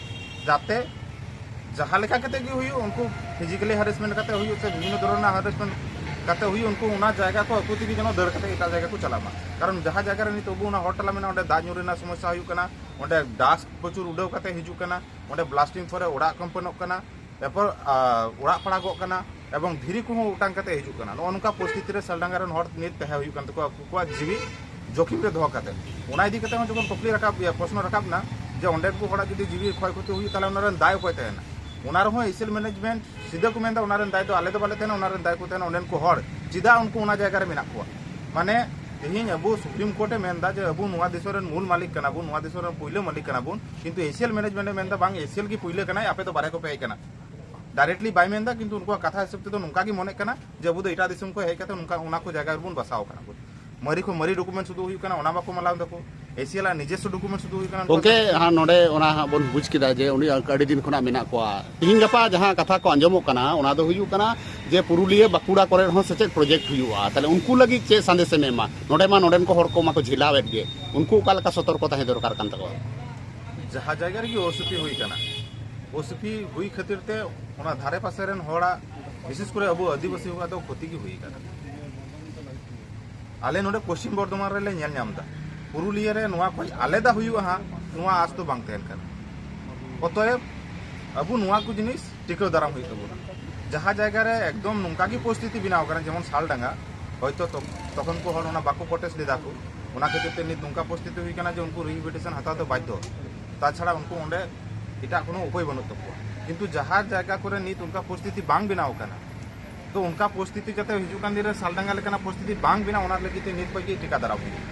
ᱡᱟᱛᱮ ᱡᱟᱦᱟᱸ ᱞᱮᱠᱟ ᱠᱟᱛᱮ ᱜᱮ ᱦᱩᱭᱩᱜ, ᱩᱱᱠᱩ ᱯᱷᱤᱡᱤᱠᱮᱞᱤ ᱦᱟᱨᱮᱥᱢᱮᱱᱴ ᱠᱟᱛᱮ ᱦᱩᱭᱩᱜ ᱥᱮ ᱵᱤᱵᱷᱤᱱᱱᱚ ᱫᱷᱚᱨᱚᱱ ᱨᱮᱱᱟᱜ ᱦᱟᱨᱮᱥᱢᱮᱱᱴ ᱠᱟᱛᱮ ᱦᱩᱭᱩᱜ, ᱩᱱᱠᱩ ᱚᱱᱟ ᱡᱟᱭᱜᱟ ᱠᱚ ᱟᱠᱚ ᱛᱮᱜᱮ ᱡᱮᱱᱚ ᱫᱟᱹᱲ ᱠᱟᱛᱮ ᱮᱴᱟᱜ ᱡᱟᱭᱜᱟ ᱠᱚ ᱪᱟᱞᱟᱜ ᱢᱟ᱾ ᱠᱟᱨᱚᱱ ᱡᱟᱦᱟᱸ ᱡᱟᱭᱜᱟ ᱨᱮ ᱱᱤᱛᱚᱜ ᱟᱵᱚ ᱚᱱᱟ ᱦᱚᱲ ᱴᱟᱞᱟ ᱢᱮᱱᱟᱜᱼᱟ, ᱚᱸᱰᱮ ᱫᱟᱜ ᱧᱩ ᱨᱮᱱᱟᱜ ᱥᱚᱢᱚᱥᱥᱟ ᱦᱩᱭᱩᱜ ᱠᱟᱱᱟ, ᱚᱸᱰᱮ ᱰᱟᱥᱴ ᱯᱨᱚᱪᱩᱨ ᱩᱰᱟᱹᱣ ᱠᱟᱛᱮ ᱦᱤᱡᱩᱜ ᱠᱟᱱᱟ, ᱚᱸᱰᱮ ᱵᱞᱟᱥᱴᱤᱝ ᱯᱚᱨᱮ ᱚᱲᱟᱜ ᱠᱚᱢᱯᱚᱱᱚᱜ ᱠᱟᱱᱟ, ᱮᱨᱯᱚᱨ, ᱟ, ᱚᱲᱟᱜ ᱯᱟᱲᱟᱜᱚᱜ ᱠᱟᱱᱟ ᱮᱵᱚᱝ ᱫᱷᱤᱨᱤ ᱠᱚᱦᱚᱸ ᱚᱴᱟᱝ ᱠᱟᱛᱮ ᱦᱤᱡᱩᱜ ᱠᱟᱱᱟ᱾ ᱱᱚᱜᱼᱚ ᱱᱚᱝᱠᱟ ᱯᱚᱨᱤᱥᱛᱷᱤᱛᱤ ᱨᱮ ᱥᱟᱞᱰᱟᱸᱜᱟ ᱨᱮᱱ ᱦᱚᱲ ᱱᱤᱛ ᱛᱟᱦᱮᱸ ᱦᱩᱭᱩᱜ ᱠᱟᱱ ᱛᱟᱠᱚᱣᱟ, ᱟᱠᱚᱣᱟᱜ ᱡᱤᱣᱤ ᱡᱚᱠᱷᱤᱢ ᱨᱮ ᱫᱚᱦᱚ ᱠᱟᱛᱮ᱾ ᱚᱱᱟ ᱤᱫᱤ ᱠᱟᱛᱮ ᱦᱚᱸ ᱡᱚᱠᱷᱚᱱ ᱠᱩᱠᱞᱤ ᱨᱟᱠᱟᱵ, ᱤᱭᱟᱹ, ᱯᱨᱚᱥᱱᱚ ᱨᱟᱠᱟᱵ ᱮᱱᱟ ᱡᱮ ᱚᱸᱰᱮ ᱠᱚ ᱦᱚᱲᱟᱜ ᱡᱩᱫᱤ ᱡᱤᱣᱤ ᱠᱷᱚᱭ ᱠᱷᱚᱛᱤ ᱦᱩᱭᱩᱜ, ᱛᱟᱦᱞᱮ ᱚᱱᱟ ᱨᱮᱱ ᱫᱟᱭ ᱚᱠᱚᱭ ᱛᱟᱦᱮᱱᱟ? ᱚᱱᱟ ᱨᱮᱦᱚᱸ ᱮᱥᱤᱭᱟᱞ ᱢᱮᱱᱮᱡᱽᱢᱮᱱᱴ ᱥᱤᱫᱷᱟᱹ ᱠᱚ ᱢᱮᱱᱫᱟ ᱚᱱᱟ ᱨᱮᱱ ᱫᱟᱭ ᱫᱚ ᱟᱞᱮ ᱫᱚ ᱵᱟᱞᱮ ᱛᱟᱦᱮᱱᱟ, ᱚᱱᱟ ᱨᱮᱱ ᱫᱟᱭ ᱠᱚ ᱛᱟᱦᱮᱱᱟ ᱚᱸᱰᱮᱱ ᱠᱚ ᱦᱚᱲ᱾ ᱪᱮᱫᱟᱜ ᱩᱱᱠᱩ ᱚᱱᱟ ᱡᱟᱭᱜᱟ ᱨᱮ ᱢᱮᱱᱟᱜ ᱠᱚᱣᱟ? ᱢᱟᱱᱮ ᱛᱮᱦᱮᱧ ᱟᱵᱚ ᱥᱩᱯᱨᱤᱢ ᱠᱳᱨᱴ ᱮ ᱢᱮᱱᱫᱟ ᱡᱮ ᱟᱵᱚ ᱱᱚᱣᱟ ᱫᱤᱥᱚᱢ ᱨᱮᱱ ᱢᱩᱞ ᱢᱟᱹᱞᱤᱠ ᱠᱟᱱᱟ ᱵᱚᱱ, ᱱᱚᱣᱟ ᱫᱤᱥᱚᱢ ᱨᱮᱱ ᱯᱩᱭᱞᱟᱹ ᱢᱟᱹᱞᱤᱠ ᱠᱟᱱᱟ ᱵᱚᱱ, ᱠᱤᱱᱛᱩ ᱮᱥᱤᱭᱟᱞ ᱢᱮᱱᱮᱡᱽᱢᱮᱱᱴ ᱮ ᱢᱮᱱᱫᱟ ᱵᱟᱝ, ᱮᱥᱤᱭᱟᱞ ᱜᱮ ᱯᱩᱭᱞᱟᱹ ᱠᱟᱱᱟᱭ, ᱟᱯᱮ ᱫᱚ ᱵᱟᱨᱦᱮ ᱠᱚᱯᱮ ᱦᱮᱡ ᱠᱟᱱᱟ᱾ ᱰᱟᱭᱨᱮᱠᱴᱞᱤ ᱵᱟᱭ ᱢᱮᱱᱫᱟ, ᱠᱤᱱᱛᱩ ᱩᱱᱠᱩᱣᱟᱜ ᱠᱟᱛᱷᱟ ᱦᱤᱥᱟᱹᱵ ᱛᱮᱫᱚ ᱱᱚᱝᱠᱟ ᱜᱮ ᱢᱚᱱᱮᱜ ᱠᱟᱱᱟ ᱡᱮ ᱟᱵᱚ ᱫᱚ ᱮᱴᱟᱜ ᱫᱤᱥᱚᱢ ᱠᱷᱚᱱ ᱦᱮᱡ ᱠᱟᱛᱮ ᱱᱚᱝᱠᱟ ᱚᱱᱟ ᱠᱚ ᱡᱟᱭᱜᱟ ᱨᱮᱵᱚᱱ ᱵᱟᱥᱟᱣ ᱠᱟᱱᱟ ᱵᱚᱱ᱾ ᱢᱟᱹᱨᱤ ᱠᱷᱚᱱ ᱢᱟᱹᱨᱤ ᱰᱚᱠᱩᱢᱮᱱᱴ ᱥᱩᱫᱩ ᱦᱩᱭᱩᱜ ᱠᱟᱱᱟ, ᱚᱱᱟ ᱵᱟᱠᱚ ᱢᱟᱱᱟᱣ ᱫᱟᱠᱚ᱾ ᱮᱥᱤᱭᱟᱞ ᱟᱜ ᱱᱤᱡᱮᱥᱥᱚ ᱰᱚᱠᱩᱢᱮᱱᱴ ᱥᱩᱫᱩ ᱦᱩᱭᱩᱜ ᱠᱟᱱᱟ᱾ ᱜᱚᱝᱠᱮ, ᱦᱟᱸ, ᱱᱚᱰᱮ ᱚᱱᱟ ᱦᱟᱸᱜ ᱵᱚᱱ ᱵᱩᱡᱽ ᱠᱮᱫᱟ ᱡᱮ ᱩᱱᱤ ᱟᱹᱰᱤ ᱫᱤᱱ ᱠᱷᱚᱱᱟᱜ ᱢᱮᱱᱟᱜ ᱠᱚᱣᱟ᱾ ᱛᱤᱦᱤᱧ ᱜᱟᱯᱟ ᱡᱟᱦᱟᱸ ᱠᱟᱛᱷᱟ ᱠᱚ ᱟᱸᱡᱚᱢᱚᱜ ᱠᱟᱱᱟ, ᱚᱱᱟ ᱫᱚ ᱦᱩᱭᱩᱜ ᱠᱟᱱᱟ ᱡᱮ ᱯᱩᱨᱩᱞᱤᱭᱟᱹ, ᱵᱟᱸᱠᱩᱲᱟ ᱠᱚᱨᱮ ᱦᱚᱸ ᱥᱮ ᱪᱮᱫ ᱯᱨᱚᱡᱮᱠᱴ ᱦᱩᱭᱩᱜᱼᱟ᱾ ᱛᱟᱦᱞᱮ ᱩᱱᱠᱩ ᱞᱟᱹᱜᱤᱫ ᱪᱮᱫ ᱥᱟᱸᱫᱮᱥ ᱮᱢ ᱮᱢᱟ? ᱱᱚᱰᱮ ᱢᱟ ᱱᱚᱰᱮᱱ ᱠᱚ ᱦᱚᱲ ᱠᱚ ᱢᱟᱠᱚ ᱡᱷᱤᱞᱟᱣᱮᱫ ᱜᱮ, ᱩᱱᱠᱩ ᱚᱠᱟ ᱞᱮᱠᱟ ᱥᱚᱛᱚᱨᱠᱚ ᱛᱟᱦᱮᱸ ᱫᱚᱨᱠᱟᱨ ᱠᱟᱱ ᱛᱟᱠᱚᱣᱟ? ᱡᱟᱦᱟᱸ ᱡᱟᱭᱜᱟ ᱨᱮᱜᱮ ᱳᱥᱤᱯᱤ ᱦᱩᱭ ᱠᱟᱱᱟ, ᱳᱥᱤᱯᱤ ᱦᱩᱭ ᱠᱷᱟᱹᱛᱤᱨ ᱛᱮ ᱚᱱᱟ ᱫᱷᱟᱨᱮ ᱯᱟᱥᱮ ᱨᱮᱱ ᱦᱚᱲᱟᱜ, ᱵᱤᱥᱮᱥ ᱠᱚᱨᱮ ᱟᱵᱚ ᱟᱹᱫᱤᱵᱟᱹᱥᱤ ᱠᱚᱣᱟᱜ ᱫᱚ ᱠᱷᱚᱛᱤ ᱜᱮ ᱦᱩᱭ ᱠᱟᱱᱟ᱾ ᱟᱞᱮ ᱱᱚᱰᱮ ᱯᱚᱥᱪᱤᱢ ᱵᱚᱨᱫᱷᱚᱢᱟᱱ ᱨᱮᱞᱮ ᱧᱮᱞ ᱧᱟᱢ ᱮᱫᱟ, ᱯᱩᱨᱩᱞᱤᱭᱟᱹ ᱨᱮ ᱱᱚᱣᱟ ᱠᱷᱚᱱ ᱟᱞᱟᱫᱟ ᱦᱩᱭᱩᱜᱼᱟ ᱦᱟᱸᱜ, ᱱᱚᱣᱟ ᱟᱸᱥ ᱫᱚ ᱵᱟᱝ ᱛᱟᱦᱮᱱ ᱠᱟᱱᱟ᱾ ᱚᱛᱚᱮᱵ ᱟᱵᱚ ᱱᱚᱣᱟ ᱠᱚ ᱡᱤᱱᱤᱥ ᱴᱤᱠᱟᱹᱣ ᱫᱟᱨᱟᱢ ᱦᱩᱭᱩᱜ ᱛᱟᱵᱚᱱᱟ᱾ ᱡᱟᱦᱟᱸ ᱡᱟᱭᱜᱟ ᱨᱮ ᱮᱠᱫᱚᱢ ᱱᱚᱝᱠᱟ ᱜᱮ ᱯᱚᱨᱤᱥᱛᱷᱤᱛᱤ ᱵᱮᱱᱟᱣ ᱠᱟᱱᱟ, ᱡᱮᱢᱚᱱ ᱥᱟᱞᱰᱟᱸᱜᱟ, ᱦᱚᱭᱛᱚ ᱛᱚ-, ᱛᱚᱠᱷᱚᱱ ᱠᱚ ᱦᱚᱲ ᱚᱱᱟ ᱵᱟᱠᱚ ᱯᱨᱚᱴᱮᱥᱴ ᱞᱮᱫᱟ ᱠᱚ, ᱚᱱᱟ ᱠᱷᱟᱹᱛᱤᱨ ᱛᱮ ᱱᱤᱛ ᱱᱚᱝᱠᱟ ᱯᱚᱨᱤᱥᱛᱷᱤᱛᱤ ᱦᱩᱭ ᱠᱟᱱᱟ ᱡᱮ ᱩᱱᱠᱩ ᱨᱤᱦᱮᱵᱤᱞᱤᱴᱮᱥᱚᱱ ᱦᱟᱛᱟᱣ ᱫᱚ ᱵᱟᱫᱽᱫᱷᱚ, ᱛᱟᱪᱷᱟᱲᱟ ᱩᱱᱠᱩ ᱚᱸᱰᱮ ᱮᱴᱟᱜ ᱠᱳᱱᱳ ᱩᱯᱟᱹᱭ ᱵᱟᱹᱱᱩᱜ ᱛᱟᱠᱚᱣᱟ᱾ ᱠᱤᱱᱛᱩ ᱡᱟᱦᱟᱸ ᱡᱟᱭᱜᱟ ᱠᱚᱨᱮ ᱱᱤᱛ ᱚᱱᱠᱟ ᱯᱚᱨᱤᱥᱛᱷᱤᱛᱤ ᱵᱟᱝ ᱵᱮᱱᱟᱣ ᱠᱟᱱᱟ, ᱛᱚ ᱚᱱᱠᱟ ᱯᱚᱨᱤᱥᱛᱷᱤᱛᱤ ᱡᱟᱛᱮ ᱦᱤᱡᱩᱜ ᱠᱟᱱ ᱫᱤᱱ ᱨᱮ ᱥᱟᱞᱰᱟᱸᱜᱟ ᱞᱮᱠᱟᱱᱟᱜ ᱯᱚᱨᱤᱥᱛᱷᱤᱛᱤ ᱵᱟᱝ ᱵᱮᱱᱟᱣ, ᱚᱱᱟ ᱞᱟᱹᱜᱤᱫ ᱛᱮ ᱱᱤᱛ ᱠᱷᱚᱱ ᱜᱮ ᱴᱤᱠᱟ ᱫᱟᱨᱟᱢ ᱦᱩᱭᱩᱜᱼᱟ᱾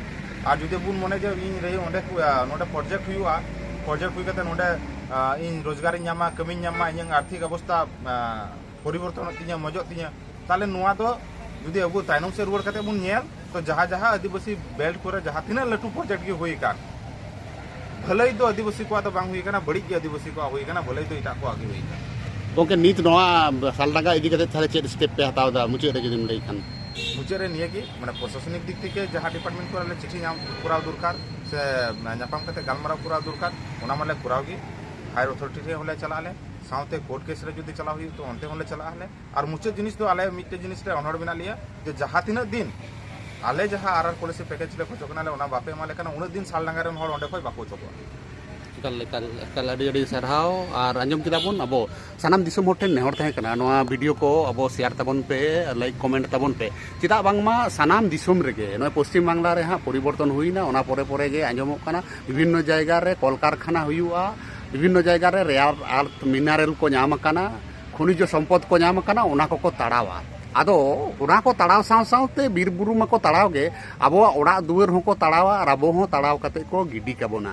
ᱟᱨ ᱡᱩᱫᱤ ᱵᱚᱱ ᱢᱚᱱᱮ ᱡᱮ ᱤᱧ ᱨᱮ ᱚᱸᱰᱮ ᱠᱚ, ᱟ, ᱱᱚᱰᱮ ᱯᱨᱚᱡᱮᱠᱴ ᱦᱩᱭᱩᱜᱼᱟ, ᱯᱨᱚᱡᱮᱠᱴ ᱦᱩᱭ ᱠᱟᱛᱮ ᱱᱚᱰᱮ, ᱟ, ᱤᱧ ᱨᱳᱡᱽᱜᱟᱨᱤᱧ ᱧᱟᱢᱟ, ᱠᱟᱹᱢᱤᱧ ᱧᱟᱢᱟ, ᱤᱧᱟᱹᱜ ᱟᱨᱛᱷᱤᱠ ᱚᱵᱚᱥᱛᱟ, ᱟ, ᱯᱚᱨᱤᱵᱚᱨᱛᱚᱱᱚᱜ ᱛᱤᱧᱟ, ᱢᱚᱡᱚᱜ ᱛᱤᱧᱟ, ᱛᱟᱦᱞᱮ ᱱᱚᱣᱟ ᱫᱚ ᱡᱩᱫᱤ ᱟᱵᱚ ᱛᱟᱭᱱᱚᱢ ᱥᱮᱫ ᱨᱩᱣᱟᱹᱲ ᱠᱟᱛᱮ ᱵᱚᱱ ᱧᱮᱞ, ᱛᱚ ᱡᱟᱦᱟᱸ ᱡᱟᱦᱟᱸ ᱟᱹᱫᱤᱵᱟᱹᱥᱤ ᱵᱮᱞᱴ ᱠᱚᱨᱮ ᱡᱟᱦᱟᱸ ᱛᱤᱱᱟᱹᱜ ᱞᱟᱹᱴᱩ ᱯᱨᱚᱡᱮᱠᱴ ᱜᱮ ᱦᱩᱭ ᱟᱠᱟᱱ, ᱵᱷᱟᱹᱞᱟᱹᱭ ᱫᱚ ᱟᱹᱫᱤᱵᱟᱹᱥᱤ ᱠᱚᱣᱟᱜ ᱫᱚ ᱵᱟᱝ ᱦᱩᱭ ᱟᱠᱟᱱᱟ, ᱵᱟᱹᱲᱤᱡ ᱜᱮ ᱟᱹᱫᱤᱵᱟᱹᱥᱤ ᱠᱚᱣᱟᱜ ᱦᱩᱭ ᱟᱠᱟᱱᱟ, ᱵᱷᱟᱹᱞᱟᱹᱭ ᱫᱚ ᱮᱴᱟᱜ ᱠᱚᱣᱟᱜ ᱜᱮ ᱦᱩᱭ ᱟᱠᱟᱱᱟ᱾ ᱜᱚᱢᱠᱮ, ᱱᱤᱛ ᱱᱚᱣᱟ ᱥᱟᱞᱰᱟᱸᱜᱟ ᱤᱫᱤ ᱠᱟᱛᱮ ᱛᱟᱦᱞᱮ ᱪᱮᱫ ᱥᱴᱮᱯ ᱯᱮ ᱦᱟᱛᱟᱣ ᱮᱫᱟ, ᱢᱩᱪᱟᱹᱫ ᱨᱮ ᱡᱩᱫᱤᱢ ᱞᱟᱹᱭ ᱠᱷᱟᱱ? ᱢᱩᱪᱟᱹᱫ ᱨᱮ ᱱᱤᱭᱟᱹ ᱜᱮ, ᱢᱟᱱᱮ, ᱯᱨᱚᱥᱟᱥᱚᱱᱤᱠ ᱫᱤᱠ ᱛᱷᱮᱠᱮ ᱡᱟᱦᱟᱸ ᱰᱤᱯᱟᱨᱴᱢᱮᱱᱴ ᱠᱚᱨᱮ ᱟᱞᱮ ᱪᱤᱴᱷᱤ ᱧᱟᱢ ᱠᱚᱨᱟᱣ ᱫᱚᱨᱠᱟᱨ ᱥᱮ ᱧᱟᱯᱟᱢ ᱠᱟᱛᱮ ᱜᱟᱞᱢᱟᱨᱟᱣ ᱠᱚᱨᱟᱣ ᱫᱚᱨᱠᱟᱨ, ᱚᱱᱟ ᱢᱟᱞᱮ ᱠᱚᱨᱟᱣ ᱜᱮ᱾ ᱦᱟᱭᱟᱨ ᱚᱛᱷᱚᱨᱤᱴᱤ ᱴᱷᱮᱱ ᱦᱚᱸᱞᱮ ᱪᱟᱞᱟᱜ ᱟᱞᱮ, ᱥᱟᱶᱛᱮ ᱠᱳᱨᱴ ᱠᱮᱥ ᱨᱮ ᱡᱩᱫᱤ ᱪᱟᱞᱟᱣ ᱦᱩᱭᱩᱜ ᱛᱚ ᱚᱱᱛᱮ ᱦᱚᱸᱞᱮ ᱪᱟᱞᱟᱜ ᱟᱞᱮ᱾ ᱟᱨ ᱢᱩᱪᱟᱹᱫ ᱡᱤᱱᱤᱥ ᱫᱚ ᱟᱞᱮ ᱢᱤᱫᱴᱮᱡ ᱡᱤᱱᱤᱥ ᱨᱮ ᱚᱱᱚᱲ ᱢᱮᱱᱟᱜ ᱞᱮᱭᱟ ᱡᱮ ᱡᱟᱦᱟᱸ ᱛᱤᱱᱟᱹᱜ ᱫᱤᱱ ᱟᱞᱮ ᱡᱟᱦᱟᱸ ᱟᱨ ᱟᱨ ᱯᱚᱞᱤᱥᱤ ᱯᱮᱠᱮᱡᱽ ᱞᱮ ᱠᱷᱚᱡᱚᱜ ᱠᱟᱱᱟ ᱞᱮ, ᱚᱱᱟ ᱵᱟᱯᱮ ᱮᱢᱟ ᱞᱮ ᱠᱟᱱᱟ, ᱩᱱᱟᱹᱜ ᱫᱤᱱ ᱥᱟᱞᱰᱟᱸᱜᱟ ᱨᱮᱱ ᱦᱚᱲ ᱚᱸᱰᱮ ᱠᱷᱚᱡ ᱵᱟᱠᱚ ᱚᱪᱚᱜᱚᱜᱼᱟ᱾ ᱮᱠᱟᱞ, ᱮᱠᱟᱞ, ᱮᱠᱟᱞ, ᱟᱹᱰᱤ ᱟᱹᱰᱤ ᱥᱟᱨᱦᱟᱣ᱾ ᱟᱨ ᱟᱸᱡᱚᱢ ᱠᱮᱫᱟ ᱵᱚᱱ, ᱟᱵᱚ ᱥᱟᱱᱟᱢ ᱫᱤᱥᱚᱢ ᱦᱚᱲ ᱴᱷᱮᱱ ᱱᱮᱦᱚᱨ ᱛᱟᱦᱮᱸ ᱠᱟᱱᱟ, ᱱᱚᱣᱟ ᱵᱷᱤᱰᱤᱭᱳ ᱠᱚ ᱟᱵᱚ ᱥᱮᱭᱟᱨ ᱛᱟᱵᱚᱱ ᱯᱮ, ᱞᱟᱭᱤᱠ ᱠᱚᱢᱮᱱᱴ ᱛᱟᱵᱚᱱ ᱯᱮ᱾ ᱪᱮᱫᱟᱜ ᱵᱟᱝᱢᱟ ᱥᱟᱱᱟᱢ ᱫᱤᱥᱚᱢ ᱨᱮᱜᱮ ᱱᱚᱜᱼᱚᱭ ᱯᱚᱥᱪᱤᱢ ᱵᱟᱝᱞᱟ ᱨᱮ ᱦᱟᱸᱜ ᱯᱚᱨᱤᱵᱚᱨᱛᱚᱱ ᱦᱩᱭᱱᱟ, ᱚᱱᱟ ᱯᱚᱨᱮ ᱯᱚᱨᱮ ᱜᱮ ᱟᱸᱡᱚᱢᱚᱜ ᱠᱟᱱᱟ ᱵᱤᱵᱷᱤᱱᱱᱚ ᱡᱟᱭᱜᱟ ᱨᱮ ᱠᱚᱞᱠᱟᱨᱠᱷᱟᱱᱟ ᱦᱩᱭᱩᱜᱼᱟ, ᱵᱤᱵᱷᱤᱱᱱᱚ ᱡᱟᱭᱜᱟ ᱨᱮ ᱨᱮᱭᱟᱨ ᱟᱨᱛᱷ ᱢᱤᱱᱟᱨᱮᱞ ᱠᱚ ᱧᱟᱢ ᱟᱠᱟᱱᱟ, ᱠᱷᱚᱱᱤᱡᱚ ᱥᱚᱢᱯᱚᱫ ᱠᱚ ᱧᱟᱢ ᱟᱠᱟᱱᱟ, ᱚᱱᱟ ᱠᱚᱠᱚ ᱛᱟᱲᱟᱣᱟ᱾ ᱟᱫᱚ ᱚᱱᱟ ᱠᱚ ᱛᱟᱲᱟᱣ ᱥᱟᱶ ᱥᱟᱶᱛᱮ ᱵᱤᱨ ᱵᱩᱨᱩ ᱢᱟᱠᱚ ᱛᱟᱲᱟᱣ ᱜᱮ, ᱟᱵᱚᱣᱟᱜ ᱚᱲᱟᱜ ᱫᱩᱣᱟᱹᱨ ᱦᱚᱸᱠᱚ ᱛᱟᱲᱟᱣᱟ ᱟᱨ ᱟᱵᱚ ᱦᱚᱸ ᱛᱟᱲᱟᱣ ᱠᱟᱛᱮ ᱠᱚ ᱜᱤᱰᱤ ᱠᱟᱵᱚᱱᱟ᱾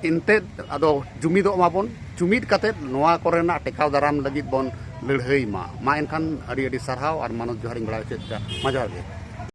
ᱮᱱᱛᱮᱫ ᱟᱫᱚ ᱡᱩᱢᱤᱫᱚᱜ ᱢᱟᱵᱚᱱ, ᱡᱩᱢᱤᱫ ᱠᱟᱛᱮᱫ ᱱᱚᱣᱟ ᱠᱚᱨᱮᱱᱟᱜ ᱴᱮᱠᱟᱣ ᱫᱟᱨᱟᱢ ᱞᱟᱹᱜᱤᱫ ᱵᱚᱱ ᱞᱟᱹᱲᱦᱟᱹᱭ ᱢᱟ᱾ ᱢᱟ ᱮᱱᱠᱷᱟᱱ ᱟᱹᱰᱤ ᱟᱹᱰᱤ ᱥᱟᱨᱦᱟᱣ ᱟᱨ ᱢᱟᱱᱚᱛ ᱡᱚᱦᱟᱨᱤᱧ ᱵᱟᱲᱟᱭ ᱦᱚᱪᱚᱭᱮᱫ ᱯᱮᱭᱟ᱾ ᱢᱟ ᱡᱚᱦᱟᱨ ᱜᱮ᱾